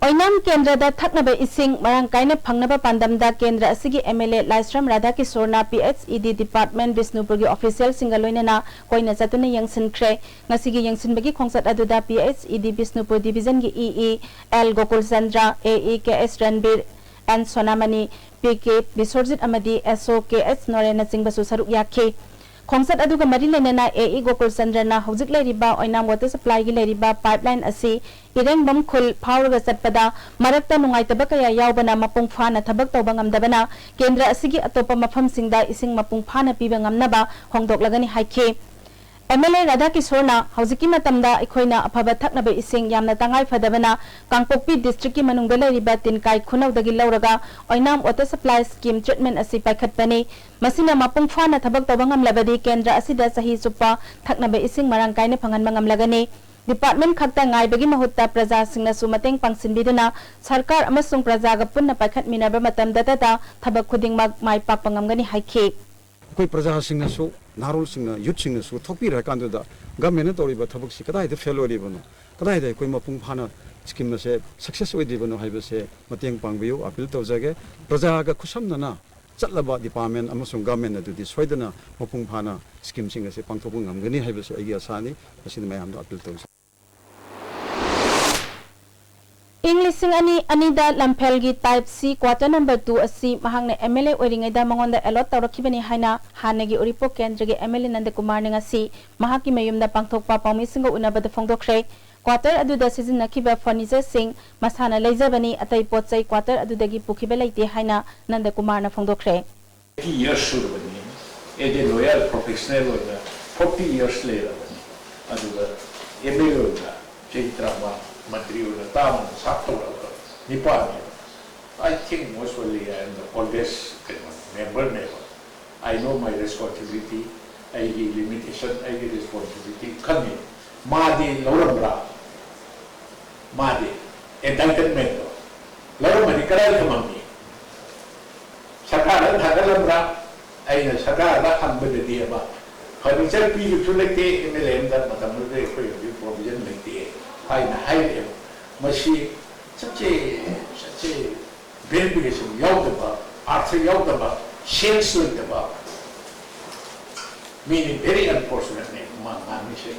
ꯑꯣꯏꯅꯥꯝ ꯀꯦꯟꯗ꯭ꯔꯗ ꯊꯛꯅꯕ ꯏꯁꯤꯡ ꯃꯔꯥꯡ ꯀꯥꯏꯅ ꯐꯪꯅꯕ ꯄꯥꯟꯗꯝꯗ ꯀꯦꯟꯗ꯭ꯔ ꯑꯁꯤꯒꯤ MLA ꯂꯥꯏꯁ꯭ꯔꯝ ꯔꯥꯙꯥꯀꯤꯁꯣꯔꯅ PHED Department ꯕꯤꯁꯅꯨꯄꯨꯔꯒꯤ ꯑꯣꯐꯤꯁꯤꯌꯦꯜꯁꯤꯡꯒ ꯂꯣꯏꯅꯅ ꯀꯣꯏꯅ ꯆꯠꯇꯨꯅ ꯌꯦꯡꯁꯤꯟꯈ꯭ꯔꯦ꯫ ꯉꯁꯤꯒꯤ ꯌꯦꯡꯁꯤꯟꯕꯒꯤ ꯈꯣꯡꯆꯠ ꯑꯗꯨꯗ PHED Bishnupur ꯗꯤꯕꯤꯖꯟꯒꯤ EE L Gokul Chandra, AE KS ꯔꯟꯕꯤꯔ, N ꯁꯣꯅꯥꯃꯅꯤ, PK ꯕꯤꯁ꯭ꯋꯔꯖꯤꯠ ꯑꯃꯗꯤ SO KH ꯅꯣꯔꯦꯟꯅꯆꯤꯡꯕꯁꯨ ꯁꯔꯨꯛ ꯌꯥꯈꯤ꯫ ꯈꯣꯡꯆꯠ ꯑꯗꯨꯒ ꯃꯔꯤ ꯂꯩꯅꯅ AE ꯒꯣꯀꯨꯜ ꯆꯟꯗ꯭ꯔꯅ ꯍꯧꯖꯤꯛ ꯂꯩꯔꯤꯕ ꯑꯣꯏꯅꯥꯝ ꯋꯥꯇꯔ ꯁꯄ꯭ꯂꯥꯏꯒꯤ ꯂꯩꯔꯤꯕ ꯄꯥꯏꯞꯂꯥꯏꯟ ꯑꯁꯤ ꯏꯔꯦꯡꯕꯝ ꯈꯨꯜ ꯐꯥꯎꯔꯒ ꯆꯠꯄꯗ ꯃꯔꯛꯇ ꯅꯨꯡꯉꯥꯏꯇꯕ ꯀꯌꯥ ꯌꯥꯎꯕꯅ ꯃꯄꯨꯡ ꯐꯥꯅ ꯊꯕꯛ ꯇꯧꯕ ꯉꯝꯗꯕꯅ ꯀꯦꯟꯗ꯭ꯔ ꯑꯁꯤꯒꯤ ꯑꯇꯣꯞꯄ ꯃꯐꯝꯁꯤꯡꯗ ꯏꯁꯤꯡ ꯃꯄꯨꯡ ꯐꯥꯅ ꯄꯤꯕ ꯉꯝꯅꯕ ꯍꯣꯡꯗꯣꯛꯂꯒꯅꯤ ꯍꯥꯏꯈꯤ꯫ MLA ꯔꯥꯙꯥꯀꯤꯁꯣꯔꯅ ꯍꯧꯖꯤꯛꯀꯤ ꯃꯇꯝꯗ ꯑꯩꯈꯣꯏꯅ ꯑꯐꯕ ꯊꯛꯅꯕ ꯏꯁꯤꯡ ꯌꯥꯝꯅ ꯇꯉꯥꯏ ꯐꯗꯕꯅ ꯀꯥꯡꯄꯣꯛꯄꯤ ꯗꯤꯁꯇ꯭ꯔꯤꯛꯀꯤ ꯃꯅꯨꯡꯗ ꯂꯩꯔꯤꯕ ꯇꯤꯟꯀꯥꯏ ꯈꯨꯅꯧꯗꯒꯤ ꯂꯧꯔꯒ ꯑꯣꯏꯅꯥꯝ ꯋꯥꯇꯔ ꯁꯄ꯭ꯂꯥꯏ ꯁ꯭ꯀꯤꯝ ꯇ꯭ꯔꯤꯠꯃꯦꯟ ꯑꯁꯤ ꯄꯥꯏꯈꯠꯄꯅꯤ꯫ ꯃꯁꯤꯅ ꯃꯄꯨꯡ ꯐꯥꯅ ꯊꯕꯛ ꯇꯧꯕ ꯉꯝꯂꯕꯗꯤ ꯀꯦꯟꯗ꯭ꯔ ꯑꯁꯤꯗ ꯆꯍꯤ ꯆꯨꯞꯄ ꯊꯛꯅꯕ ꯏꯁꯤꯡ ꯃꯔꯥꯡ ꯀꯥꯏꯅ ꯐꯪꯍꯟꯕ ꯉꯝꯂꯒꯅꯤ꯫ ꯗꯤꯄꯥꯔꯠꯃꯦꯟ ꯈꯛꯇ ꯉꯥꯏꯕꯒꯤ ꯃꯍꯨꯠꯇ ꯄ꯭ꯔꯖꯥꯁꯤꯡꯅꯁꯨ ꯃꯇꯦꯡ ꯄꯥꯡꯁꯤꯟꯕꯤꯗꯨꯅ ꯁꯔꯀꯥꯔ ꯑꯃꯁꯨꯡ ꯄ꯭ꯔꯖꯥꯒ ꯄꯨꯟꯅ ꯄꯥꯏꯈꯠꯃꯤꯟꯅꯕ ꯃꯇꯝꯗꯇꯗ ꯊꯕꯛ ꯈꯨꯗꯤꯡꯃꯛ ꯃꯥꯏ ꯄꯥꯛꯄ ꯉꯝꯒꯅꯤ ꯍꯥꯏꯈꯤ꯫ ꯑꯩꯈꯣꯏ ꯄ꯭ꯔꯖꯥꯁꯤꯡꯅꯁꯨ, ꯅꯍꯥꯔꯣꯜꯁꯤꯡꯅ, ꯌꯨꯠꯁꯤꯡꯅꯁꯨ ꯊꯣꯛꯄꯤꯔꯀꯥꯟꯗꯨꯗ ꯒꯃꯦꯟꯅ ꯇꯧꯔꯤꯕ ꯊꯕꯛꯁꯤ ꯀꯗꯥꯏꯗ ꯐꯦꯜ ꯑꯣꯏꯔꯤꯕꯅꯣ, ꯀꯗꯥꯏꯗ ꯑꯩꯈꯣꯏ ꯃꯄꯨꯡ ꯐꯥꯅ ꯁ꯭ꯀꯤꯝ ꯑꯁꯦ ꯁꯛꯁꯦꯁ ꯑꯣꯏꯗ꯭ꯔꯤꯕꯅꯣ ꯍꯥꯏꯕꯁꯦ ꯃꯇꯦꯡ ꯄꯥꯡꯕꯤꯌꯨ, ꯑꯄꯤꯜ ꯇꯧꯖꯒꯦ꯫ ꯄ꯭ꯔꯖꯥꯒ ꯈꯨꯠꯁꯝꯅꯅ ꯆꯠꯂꯕ ꯗꯤꯄꯥꯔꯠꯃꯦꯟ ꯑꯃꯁꯨꯡ ꯒꯃꯦꯟ ꯑꯗꯨꯗꯤ ꯁꯣꯏꯗꯅ ꯃꯄꯨꯡ ꯐꯥꯅ ꯁ꯭ꯀꯤꯝꯁꯤꯡ ꯑꯁꯦ ꯄꯥꯡꯊꯣꯛꯄ ꯉꯝꯒꯅꯤ ꯍꯥꯏꯕꯁꯨ ꯑꯩꯒꯤ ꯑꯁꯥꯅꯤ꯫ ꯃꯁꯤꯗ ꯃꯌꯥꯝꯗ ꯑꯄꯤꯜ ꯇꯧꯖꯩ꯫ ꯏꯪ ꯂꯤꯁꯤꯡ ꯑꯅꯤ ꯑꯅꯤꯗ ꯂꯝꯐꯦꯜꯒꯤ type C quarter number two ꯑꯁꯤ ꯃꯍꯥꯛꯅ MLA ꯑꯣꯏꯔꯤꯉꯩꯗ ꯃꯉꯣꯟꯗ ꯑꯦꯂꯣꯠ ꯇꯧꯔꯛꯈꯤꯕꯅꯤ ꯍꯥꯏꯅ ꯍꯥꯟꯅꯒꯤ ꯎꯔꯤꯄꯣꯛ ꯀꯦꯟꯗ꯭ꯔꯒꯤ MLA ꯅꯟꯗꯀꯨꯃꯥꯔꯅ ꯉꯁꯤ ꯃꯍꯥꯛꯀꯤ ꯃꯌꯨꯝꯗ ꯄꯥꯡꯊꯣꯛꯄ ꯄꯥꯎꯃꯤꯁꯤꯡꯒ ꯎꯅꯕꯗ ꯐꯣꯡꯗꯣꯛꯈ꯭ꯔꯦ꯫ ꯀ꯭ꯋꯥꯇꯔ ꯑꯗꯨꯗ ꯁꯤꯖꯤꯟꯅꯈꯤꯕ ꯐꯔꯅꯤꯆꯔꯁꯤꯡ ꯃꯁꯥꯅ ꯂꯩꯖꯕꯅꯤ, ꯑꯇꯩ ꯄꯣꯠ ꯆꯩ ꯀ꯭ꯋꯥꯇꯔ ꯑꯗꯨꯗꯒꯤ ꯄꯨꯈꯤꯕ ꯂꯩꯇꯦ ꯍꯥꯏꯅ ꯅꯟꯗꯀꯨꯃꯥꯔꯅ ꯐꯣꯡꯗꯣꯛꯈ꯭ꯔꯦ꯫ Thirty years ꯁꯨꯔꯕꯅꯤ꯫ As a loyal professional ꯑꯣꯏꯅ forty years ꯂꯩꯔꯕꯅꯤ꯫ ꯑꯗꯨꯒ M L A ꯑꯣꯏꯅ ꯆꯍꯤ ꯇꯔꯥꯃꯉꯥ, ꯃꯟꯇ꯭ꯔꯤ ꯑꯣꯏꯅ ꯇꯔꯥꯃꯉꯥ ꯁꯥꯞ ꯇꯧꯔꯛꯑꯕ ꯅꯤꯄꯥꯅꯤ꯫ I think most probably I am the oldest ꯀꯩꯅꯣ member ꯅꯦꯕ꯫ I know my responsibility, ꯑꯩꯒꯤ limitation, ꯑꯩꯒꯤ responsibility ꯈꯪꯉꯤ꯫ ꯃꯥꯗꯤ ꯂꯧꯔꯝꯕ꯭ꯔꯥ? ꯃꯥꯗꯤ entitlement ꯗꯣ ꯂꯧꯔꯝꯃꯗꯤ ꯀꯗꯥꯏ ꯊꯝꯃꯝꯃꯤ? ꯁꯔꯀꯥꯔꯗ ꯊꯥꯒꯠꯂꯝꯕ꯭ꯔꯥ? ꯑꯩꯅ ꯁꯔꯀꯥꯔꯗ ꯍꯪꯕꯗꯗꯤ ꯑꯃ furniture ꯄꯤꯕꯁꯨ ꯂꯩꯇꯦ, M L A ꯑꯃꯗ ꯃꯇꯝꯗꯨꯗ ꯑꯩꯈꯣꯏ ꯍꯧꯖꯤꯛ provision ꯂꯩꯇꯦ ꯍꯥꯏꯅ ꯍꯥꯏꯔꯛꯑꯦꯕ꯫ ꯃꯁꯤ ꯆꯠꯆꯦ ꯆꯠꯆꯦ verification ꯌꯥꯎꯗꯕ, ꯑꯥꯔꯊ ꯌꯥꯎꯗꯕ, sense ꯂꯩꯇꯕ ꯃꯤꯅꯤ꯫ Very unfortunate ꯅꯦ ꯃꯥ ꯉꯥꯡꯉꯤꯁꯦ꯫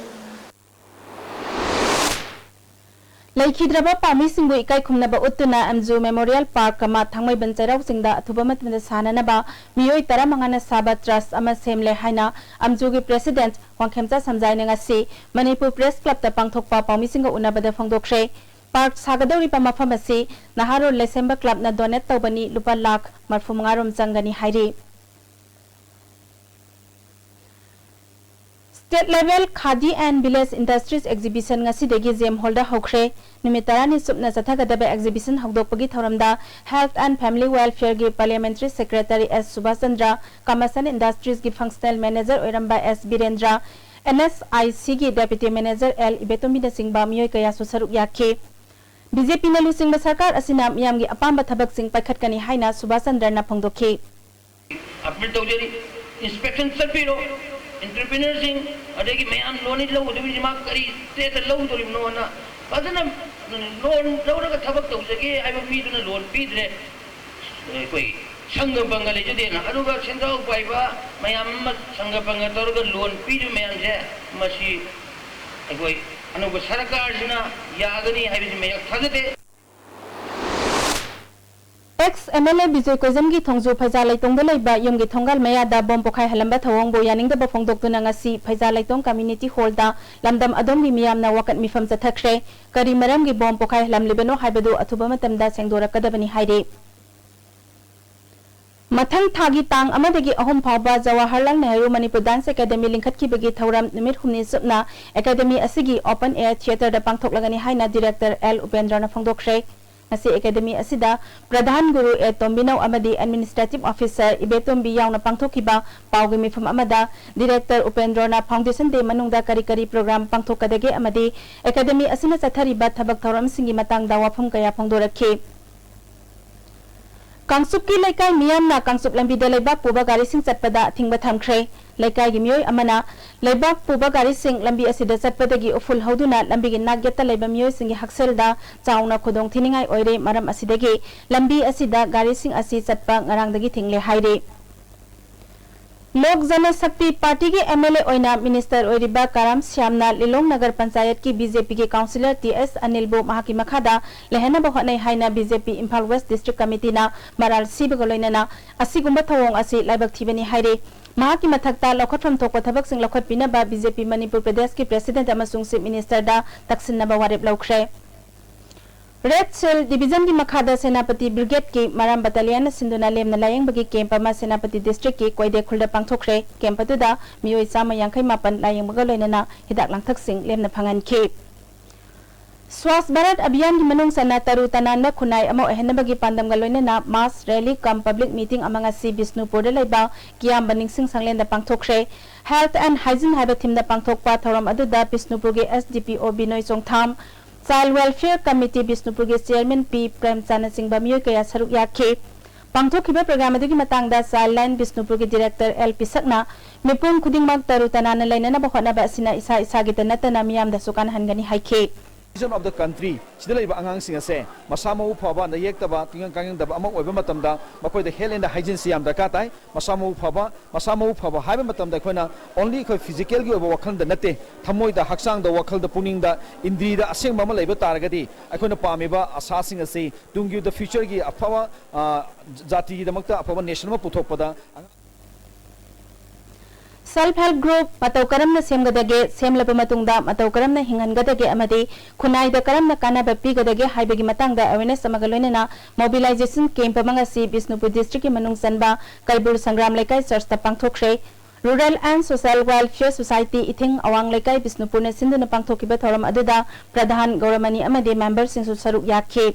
ꯂꯩꯈꯤꯗ꯭ꯔꯕ ꯄꯥꯎꯃꯤꯁꯤꯡꯕꯨ ꯏꯀꯥꯏ ꯈꯨꯝꯅꯕ ꯎꯠꯇꯨꯅ ꯑꯦꯝꯖꯨ ꯃꯦꯃꯣꯔꯤꯌꯦꯜ ꯄꯥꯔꯛ, ꯀꯃꯥ, ꯊꯥꯡꯃꯩꯕꯟ ꯆꯩꯔꯥꯎ ꯆꯤꯡꯗ ꯑꯊꯨꯕ ꯃꯇꯝꯗ ꯁꯥꯅꯅꯕ ꯃꯤꯑꯣꯏ ꯇꯔꯥꯃꯉꯥꯅ ꯁꯥꯕ ꯇ꯭ꯔꯁ ꯑꯃ ꯁꯦꯝꯂꯦ ꯍꯥꯏꯅ ꯑꯦꯝꯖꯨꯒꯤ ꯄ꯭ꯔꯦꯁꯤꯗꯦꯟꯠ ꯋꯥꯡꯈꯦꯝꯆꯥ ꯁꯝꯖꯥꯏꯅ ꯉꯁꯤ ꯃꯅꯤꯄꯨꯔ ꯄ꯭ꯔꯦꯁ ꯀ꯭ꯂꯕꯇ ꯄꯥꯡꯊꯣꯛꯄ ꯄꯥꯎꯃꯤꯁꯤꯡꯒ ꯎꯅꯕꯗ ꯐꯣꯡꯗꯣꯛꯈ꯭ꯔꯦ꯫ ꯄꯥꯔꯛ ꯁꯥꯒꯗꯧꯔꯤꯕ ꯃꯐꯝ ꯑꯁꯤ ꯅꯍꯥꯔꯣꯜ ꯂꯩꯁꯦꯝꯕ ꯀ꯭ꯂꯕꯅ ꯗꯣꯅꯦꯠ ꯇꯧꯕꯅꯤ, ꯂꯨꯄꯥ ꯂꯥꯈ ꯃꯔꯐꯨ ꯃꯉꯥ ꯔꯣꯝ ꯆꯪꯒꯅꯤ ꯍꯥꯏꯔꯤ꯫ State Level Khadi and Village Industries Exhibition ꯉꯁꯤꯗꯒꯤ ꯖꯦꯝ ꯍꯣꯜꯗ ꯍꯧꯈ꯭ꯔꯦ꯫ ꯅꯨꯃꯤꯠ ꯇꯔꯥꯅꯤ ꯆꯨꯞꯅ ꯆꯠꯊꯒꯗꯕ exhibition ꯍꯧꯗꯣꯛꯄꯒꯤ ꯊꯧꯔꯝꯗ Health and Family Welfare ꯒꯤ Parliamentary Secretary S Subhas Chandra, Commerce and Industries ꯒꯤ Functional Manager ꯑꯣꯏꯔꯝꯕ S Birendra, N S I C ꯒꯤ Deputy Manager L ꯏꯕꯦꯇꯣꯝꯕꯤꯅꯆꯤꯡꯕ ꯃꯤꯑꯣꯏ ꯀꯌꯥꯁꯨ ꯁꯔꯨꯛ ꯌꯥꯈꯤ꯫ B J P ꯅ ꯂꯨꯆꯤꯡꯕ ꯁꯔꯀꯥꯔ ꯑꯁꯤꯅ ꯃꯤꯌꯥꯝꯒꯤ ꯑꯄꯥꯝꯕ ꯊꯕꯛꯁꯤꯡ ꯄꯥꯏꯈꯠꯀꯅꯤ ꯍꯥꯏꯅ ꯁꯨꯕꯥꯁ ꯆꯟꯗ꯭ꯔꯅ ꯐꯣꯡꯗꯣꯛꯈꯤ꯫ ꯑꯄꯤꯜ ꯇꯧꯖꯔꯤ, inspection ꯆꯠꯄꯤꯔꯣ, entrepreneur ꯁꯤꯡ, ꯑꯗꯒꯤ ꯃꯌꯥꯝ loan ꯂꯧꯒꯗꯧꯔꯤꯁꯤ ꯃꯥ ꯀꯔꯤ state ꯇ ꯂꯧꯗꯣꯔꯤꯕꯅꯣꯅ ꯐꯖꯅ loan ꯂꯧꯔꯒ ꯊꯕꯛ ꯇꯧꯖꯒꯦ ꯍꯥꯏꯕ ꯃꯤꯗꯨꯅ loan ꯄꯤꯗ꯭ꯔꯦ, ꯑꯩꯈꯣꯏ ꯁꯪꯒ ꯄꯪꯒ ꯂꯩꯖꯗꯦꯅ꯫ ꯑꯗꯨꯒ ꯁꯦꯟꯖꯥꯎ ꯄꯥꯏꯕ ꯃꯌꯥꯝ ꯑꯃ ꯁꯪꯒ ꯄꯪꯒ ꯇꯧꯔꯒ loan ꯄꯤꯔꯤꯕ ꯃꯌꯥꯝꯁꯦ, ꯃꯁꯤ ꯑꯩꯈꯣꯏ ꯑꯅꯧꯕ ꯁꯔꯀꯥꯔꯁꯤꯅ ꯌꯥꯒꯅꯤ ꯍꯥꯏꯕꯁꯤ ꯃꯌꯥꯝ ꯊꯥꯖꯗꯦ꯫ Ex M L A Bijoy ꯀꯣꯏꯖꯝꯒꯤ ꯊꯣꯡꯖꯨ ꯐꯩꯖꯥ ꯂꯩꯇꯣꯡꯗ ꯂꯩꯕ ꯌꯨꯝꯒꯤ ꯊꯣꯡꯒꯥꯜ ꯃꯌꯥꯗ ꯕꯣꯝ ꯄꯣꯈꯥꯏꯍꯜꯂꯝꯕ ꯊꯧꯑꯣꯡꯕꯨ ꯌꯥꯅꯤꯡꯗꯕ ꯐꯣꯡꯗꯣꯛꯇꯨꯅ ꯉꯁꯤ ꯐꯩꯖꯥ ꯂꯩꯇꯣꯡ ꯀꯝꯃ꯭ꯌꯨꯅꯤꯇꯤ ꯍꯣꯜꯗ ꯂꯝꯗꯝ ꯑꯗꯣꯝꯒꯤ ꯃꯤꯌꯥꯝꯅ ꯋꯥꯀꯠ ꯃꯤꯐꯝ ꯆꯠꯊꯈ꯭ꯔꯦ꯫ ꯀꯔꯤ ꯃꯔꯝꯒꯤ ꯕꯣꯝ ꯄꯣꯈꯥꯏꯍꯜꯂꯝꯂꯤꯕꯅꯣ ꯍꯥꯏꯕꯗꯨ ꯑꯊꯨꯕ ꯃꯇꯝꯗ ꯁꯦꯡꯗꯣꯔꯛꯀꯗꯕꯅꯤ ꯍꯥꯏꯔꯤ꯫ ꯃꯊꯪ ꯊꯥꯒꯤ ꯇꯥꯡ ꯑꯃꯗꯒꯤ ꯑꯍꯨꯝ ꯐꯥꯎꯕ ꯖꯋꯥꯍꯔꯂꯥꯜ ꯅꯦꯍꯔꯨ ꯃꯅꯤꯄꯨꯔ ꯗꯥꯟꯁ ꯑꯦꯀꯥꯗꯦꯃꯤ ꯂꯤꯡꯈꯠꯈꯤꯕꯒꯤ ꯊꯧꯔꯝ ꯅꯨꯃꯤꯠ ꯍꯨꯝꯅꯤ ꯆꯨꯞꯅ ꯑꯦꯀꯥꯗꯦꯃꯤ ꯑꯁꯤꯒꯤ open air theatreꯗ ꯄꯥꯡꯊꯣꯛꯂꯒꯅꯤ ꯍꯥꯏꯅ director ꯑꯦꯜ ꯎꯄꯦꯟꯗ꯭ꯔꯅ ꯐꯣꯡꯗꯣꯛꯈ꯭ꯔꯦ꯫ ꯉꯁꯤ ꯑꯦꯀꯥꯗꯦꯃꯤ ꯑꯁꯤꯗ ꯄ꯭ꯔꯙꯥꯟ ꯒꯨꯔꯨ ꯑꯦ ꯇꯣꯝꯕꯤꯅꯧ ꯑꯃꯗꯤ administrative officer ꯏꯕꯦꯇꯣꯝꯕꯤ ꯌꯥꯎꯅ ꯄꯥꯡꯊꯣꯛꯈꯤꯕ ꯄꯥꯎꯒꯤ ꯃꯤꯐꯝ ꯑꯃꯗ director ꯎꯄꯦꯟꯗ꯭ꯔꯣꯅ foundation day ꯃꯅꯨꯡꯗ ꯀꯔꯤ ꯀꯔꯤ program ꯄꯥꯡꯊꯣꯛꯀꯗꯒꯦ ꯑꯃꯗꯤ ꯑꯦꯀꯥꯗꯦꯃꯤ ꯑꯁꯤꯅ ꯆꯠꯊꯔꯤꯕ ꯊꯕꯛ ꯊꯧꯔꯝꯁꯤꯡꯒꯤ ꯃꯇꯥꯡꯗ ꯋꯥꯐꯝ ꯀꯌꯥ ꯐꯣꯡꯗꯣꯔꯛꯈꯤ꯫ ꯀꯥꯡꯆꯨꯞꯀꯤ ꯂꯩꯀꯥꯏ ꯃꯤꯌꯥꯝꯅ ꯀꯥꯡꯆꯨꯞ ꯂꯝꯕꯤꯗ ꯂꯩꯕꯥꯛ ꯄꯨꯕ ꯒꯥꯔꯤꯁꯤꯡ ꯆꯠꯄꯗ ꯑꯊꯤꯡꯕ ꯊꯝꯈ꯭ꯔꯦ꯫ ꯂꯩꯀꯥꯏꯒꯤ ꯃꯤꯑꯣꯏ ꯑꯃꯅ ꯂꯩꯕꯥꯛ ꯄꯨꯕ ꯒꯥꯔꯤꯁꯤꯡ ꯂꯝꯕꯤ ꯑꯁꯤꯗ ꯆꯠꯄꯗꯒꯤ ꯎꯐꯨꯜ ꯍꯧꯗꯨꯅ ꯂꯝꯕꯤꯒꯤ ꯅꯥꯛ ꯌꯦꯠꯇ ꯂꯩꯕ ꯃꯤꯑꯣꯏꯁꯤꯡꯒꯤ ꯍꯛꯁꯦꯜꯗ ꯆꯥꯎꯅ ꯈꯨꯗꯣꯡ ꯊꯤꯅꯤꯡꯉꯥꯏ ꯑꯣꯏꯔꯦ꯫ ꯃꯔꯝ ꯑꯁꯤꯗꯒꯤ ꯂꯝꯕꯤ ꯑꯁꯤꯗ ꯒꯥꯔꯤꯁꯤꯡ ꯑꯁꯤ ꯆꯠꯄ ꯉꯔꯥꯡꯗꯒꯤ ꯊꯤꯡꯂꯦ ꯍꯥꯏꯔꯤ꯫ ꯂꯣꯛ ꯖꯅ ꯁꯛꯇꯤ ꯄꯥꯔꯇꯤꯒꯤ M L A ꯑꯣꯏꯅ minister ꯑꯣꯏꯔꯤꯕ ꯀꯔꯥꯝ ꯁ꯭ꯌꯥꯝꯅ ꯂꯤꯂꯣꯡ ꯅꯒꯔ ꯄꯟꯆꯥꯌꯠꯀꯤ B J Pꯒꯤ councillor T S ꯑꯅꯤꯜꯕꯨ ꯃꯍꯥꯛꯀꯤ ꯃꯈꯥꯗ ꯂꯩꯍꯟꯅꯕ ꯍꯣꯠꯅꯩ ꯍꯥꯏꯅ B J P Imphal West District Committeeꯅ ꯃꯔꯥꯜ ꯁꯤꯕꯒ ꯂꯣꯏꯅꯅ ꯑꯁꯤꯒꯨꯝꯕ ꯊꯧꯑꯣꯡ ꯑꯁꯤ ꯂꯥꯏꯕꯛ ꯊꯤꯕꯅꯤ ꯍꯥꯏꯔꯤ꯫ ꯃꯍꯥꯛꯀꯤ ꯃꯊꯛꯇ ꯂꯧꯈꯠꯐꯝ ꯊꯣꯛꯄ ꯊꯕꯛꯁꯤꯡ ꯂꯧꯈꯠꯄꯤꯅꯕ B J P ꯃꯅꯤꯄꯨꯔ ꯄ꯭ꯔꯗꯦꯁꯀꯤ president ꯑꯃꯁꯨꯡ chief ministerꯗ ꯇꯛꯁꯤꯟꯅꯕ ꯋꯥꯔꯦꯞ ꯂꯧꯈ꯭ꯔꯦ꯫ Red Shell Divisionꯒꯤ ꯃꯈꯥꯗ ꯁꯦꯅꯥꯄꯇꯤ Brigadeꯀꯤ ꯃꯔꯥꯝ battalionꯅ ꯁꯤꯟꯗꯨꯅ ꯂꯦꯝꯅ ꯂꯥꯌꯦꯡꯕꯒꯤ camp ꯑꯃ ꯁꯦꯅꯥꯄꯇꯤ districtꯀꯤ ꯀꯣꯏꯗꯦ ꯈꯨꯜꯗ ꯄꯥꯡꯊꯣꯛꯈ꯭ꯔꯦ꯫ Camp ꯑꯗꯨꯗ ꯃꯤꯑꯣꯏ ꯆꯥꯝꯃ ꯌꯥꯡꯈꯩ ꯃꯥꯄꯟ ꯂꯥꯌꯦꯡꯕꯒ ꯂꯣꯏꯅꯅ ꯍꯤꯗꯥꯛ ꯂꯥꯡꯊꯛꯁꯤꯡ ꯂꯦꯝꯅ ꯐꯪꯍꯟꯈꯤ꯫ Swachh Bharat Abhiyanꯒꯤ ꯃꯅꯨꯡ ꯆꯟꯅ ꯇꯔꯨ ꯇꯅꯥꯟꯕ ꯈꯨꯟꯅꯥꯏ ꯑꯃ ꯑꯣꯏꯍꯟꯅꯕꯒꯤ ꯄꯥꯟꯗꯝꯒ ꯂꯣꯏꯅꯅ mass rally cum public meeting ꯑꯃ ꯉꯁꯤ ꯕꯤꯁꯅꯨꯄꯨꯔꯗ ꯂꯩꯕ ꯀꯤꯌꯥꯝꯕ ꯅꯤꯡꯁꯤꯡ ꯁꯪꯂꯦꯟꯗ ꯄꯥꯡꯊꯣꯛꯈ꯭ꯔꯦ꯫ Health and Hygiene ꯍꯥꯏꯕ themeꯗ ꯄꯥꯡꯊꯣꯛꯄ ꯊꯧꯔꯝ ꯑꯗꯨꯗ ꯕꯤꯁꯅꯨꯄꯨꯔꯒꯤ S D P O ꯕꯤꯅꯣꯏ ꯆꯣꯡꯊꯥꯝ, Child Welfare Committee ꯕꯤꯁꯅꯨꯄꯨꯔꯒꯤ chairman ꯄꯤ ꯄ꯭ꯔꯦꯝꯆꯥꯟꯅꯆꯤꯡꯕ ꯃꯤꯑꯣꯏ ꯀꯌꯥ ꯁꯔꯨꯛ ꯌꯥꯈꯤ꯫ ꯄꯥꯡꯊꯣꯛꯈꯤꯕ program ꯑꯗꯨꯒꯤ ꯃꯇꯥꯡꯗ Childline ꯕꯤꯁꯅꯨꯄꯨꯔꯒꯤ director ꯑꯦꯜ ꯄꯤꯁꯛꯅ ꯃꯤꯄꯨꯝ ꯈꯨꯗꯤꯡꯃꯛ ꯇꯔꯨ ꯇꯅꯥꯟꯅ ꯂꯩꯅꯅꯕ ꯍꯣꯠꯅꯕ ꯑꯁꯤꯅ ꯏꯁꯥ ꯏꯁꯥꯒꯤꯇ ꯅꯠꯇꯅ ꯃꯤꯌꯥꯝꯗꯁꯨ ꯀꯥꯟꯅꯍꯟꯒꯅꯤ ꯍꯥꯏꯈꯤ꯫ Vision of the country ꯁꯤꯗ ꯂꯩꯕ ꯑꯉꯥꯡꯁꯤꯡ ꯑꯁꯦ ꯃꯁꯥ ꯃꯎ ꯐꯕ, ꯅꯌꯦꯛꯇꯕ, ꯇꯤꯡꯒꯪ ꯀꯥꯏꯒꯪꯗꯕ ꯑꯃ ꯑꯣꯏꯕ ꯃꯇꯝꯗ ꯃꯈꯣꯏꯗ health and hygiene ꯁꯤ ꯌꯥꯝ ꯗꯔꯀꯥꯔ ꯇꯥꯏ꯫ ꯃꯁꯥ ꯃꯎ ꯐꯕ, ꯃꯁꯥ ꯃꯎ ꯐꯕ ꯍꯥꯏꯕ ꯃꯇꯝꯗ ꯑꯩꯈꯣꯏꯅ only ꯑꯩꯈꯣꯏ physicalꯒꯤ ꯑꯣꯏꯕ ꯋꯥꯈꯜꯗ ꯅꯠꯇꯦ, ꯊꯃꯣꯏꯗ, ꯍꯛꯆꯥꯡꯗ, ꯋꯥꯈꯜꯗ, ꯄꯨꯛꯅꯤꯡꯗ, ꯏꯟꯗ꯭ꯔꯤꯗ ꯑꯁꯦꯡꯕ ꯑꯃ ꯂꯩꯕ ꯇꯥꯔꯒꯗꯤ ꯑꯩꯈꯣꯏꯅ ꯄꯥꯝꯃꯤꯕ ꯑꯁꯥꯁꯤꯡ ꯑꯁꯤ ꯇꯨꯡꯒꯤ futureꯒꯤ ꯑꯐꯕ, ꯑ, ꯖꯥꯇꯤꯒꯤꯗꯃꯛꯇ ꯑꯐꯕ nation ꯑꯃ ꯄꯨꯊꯣꯛꯄꯗ Self help group ꯃꯇꯧ ꯀꯔꯝꯅ ꯁꯦꯝꯒꯗꯒꯦ, ꯁꯦꯝꯂꯕ ꯃꯇꯨꯡꯗ ꯃꯇꯧ ꯀꯔꯝꯅ ꯍꯤꯡꯍꯟꯒꯗꯒꯦ ꯑꯃꯗꯤ ꯈꯨꯟꯅꯥꯏꯗ ꯀꯔꯝꯅ ꯀꯥꯟꯅꯕ ꯄꯤꯒꯗꯒꯦ ꯍꯥꯏꯕꯒꯤ ꯃꯇꯥꯡꯗ awareness ꯑꯃꯒ ꯂꯣꯏꯅꯅ mobilization camp ꯑꯃ ꯉꯁꯤ ꯕꯤꯁꯅꯨꯄꯨꯔ districtꯀꯤ ꯃꯅꯨꯡ ꯆꯟꯕ ꯀꯩꯕꯨꯜ ꯁꯪꯒ꯭ꯔꯥꯝ ꯂꯩꯀꯥꯏ churchꯇ ꯄꯥꯡꯊꯣꯛꯈ꯭ꯔꯦ꯫ Rural and Social Welfare Society ꯏꯊꯤꯡ ꯑꯋꯥꯡ ꯂꯩꯀꯥꯏ ꯕꯤꯁꯅꯨꯄꯨꯔꯅ ꯁꯤꯟꯗꯨꯅ ꯄꯥꯡꯊꯣꯛꯈꯤꯕ ꯊꯧꯔꯝ ꯑꯗꯨꯗ ꯄ꯭ꯔꯙꯥꯟ ꯒꯧꯔꯃꯅꯤ ꯑꯃꯗꯤ memberꯁꯤꯡꯁꯨ ꯁꯔꯨꯛ ꯌꯥꯈꯤ꯫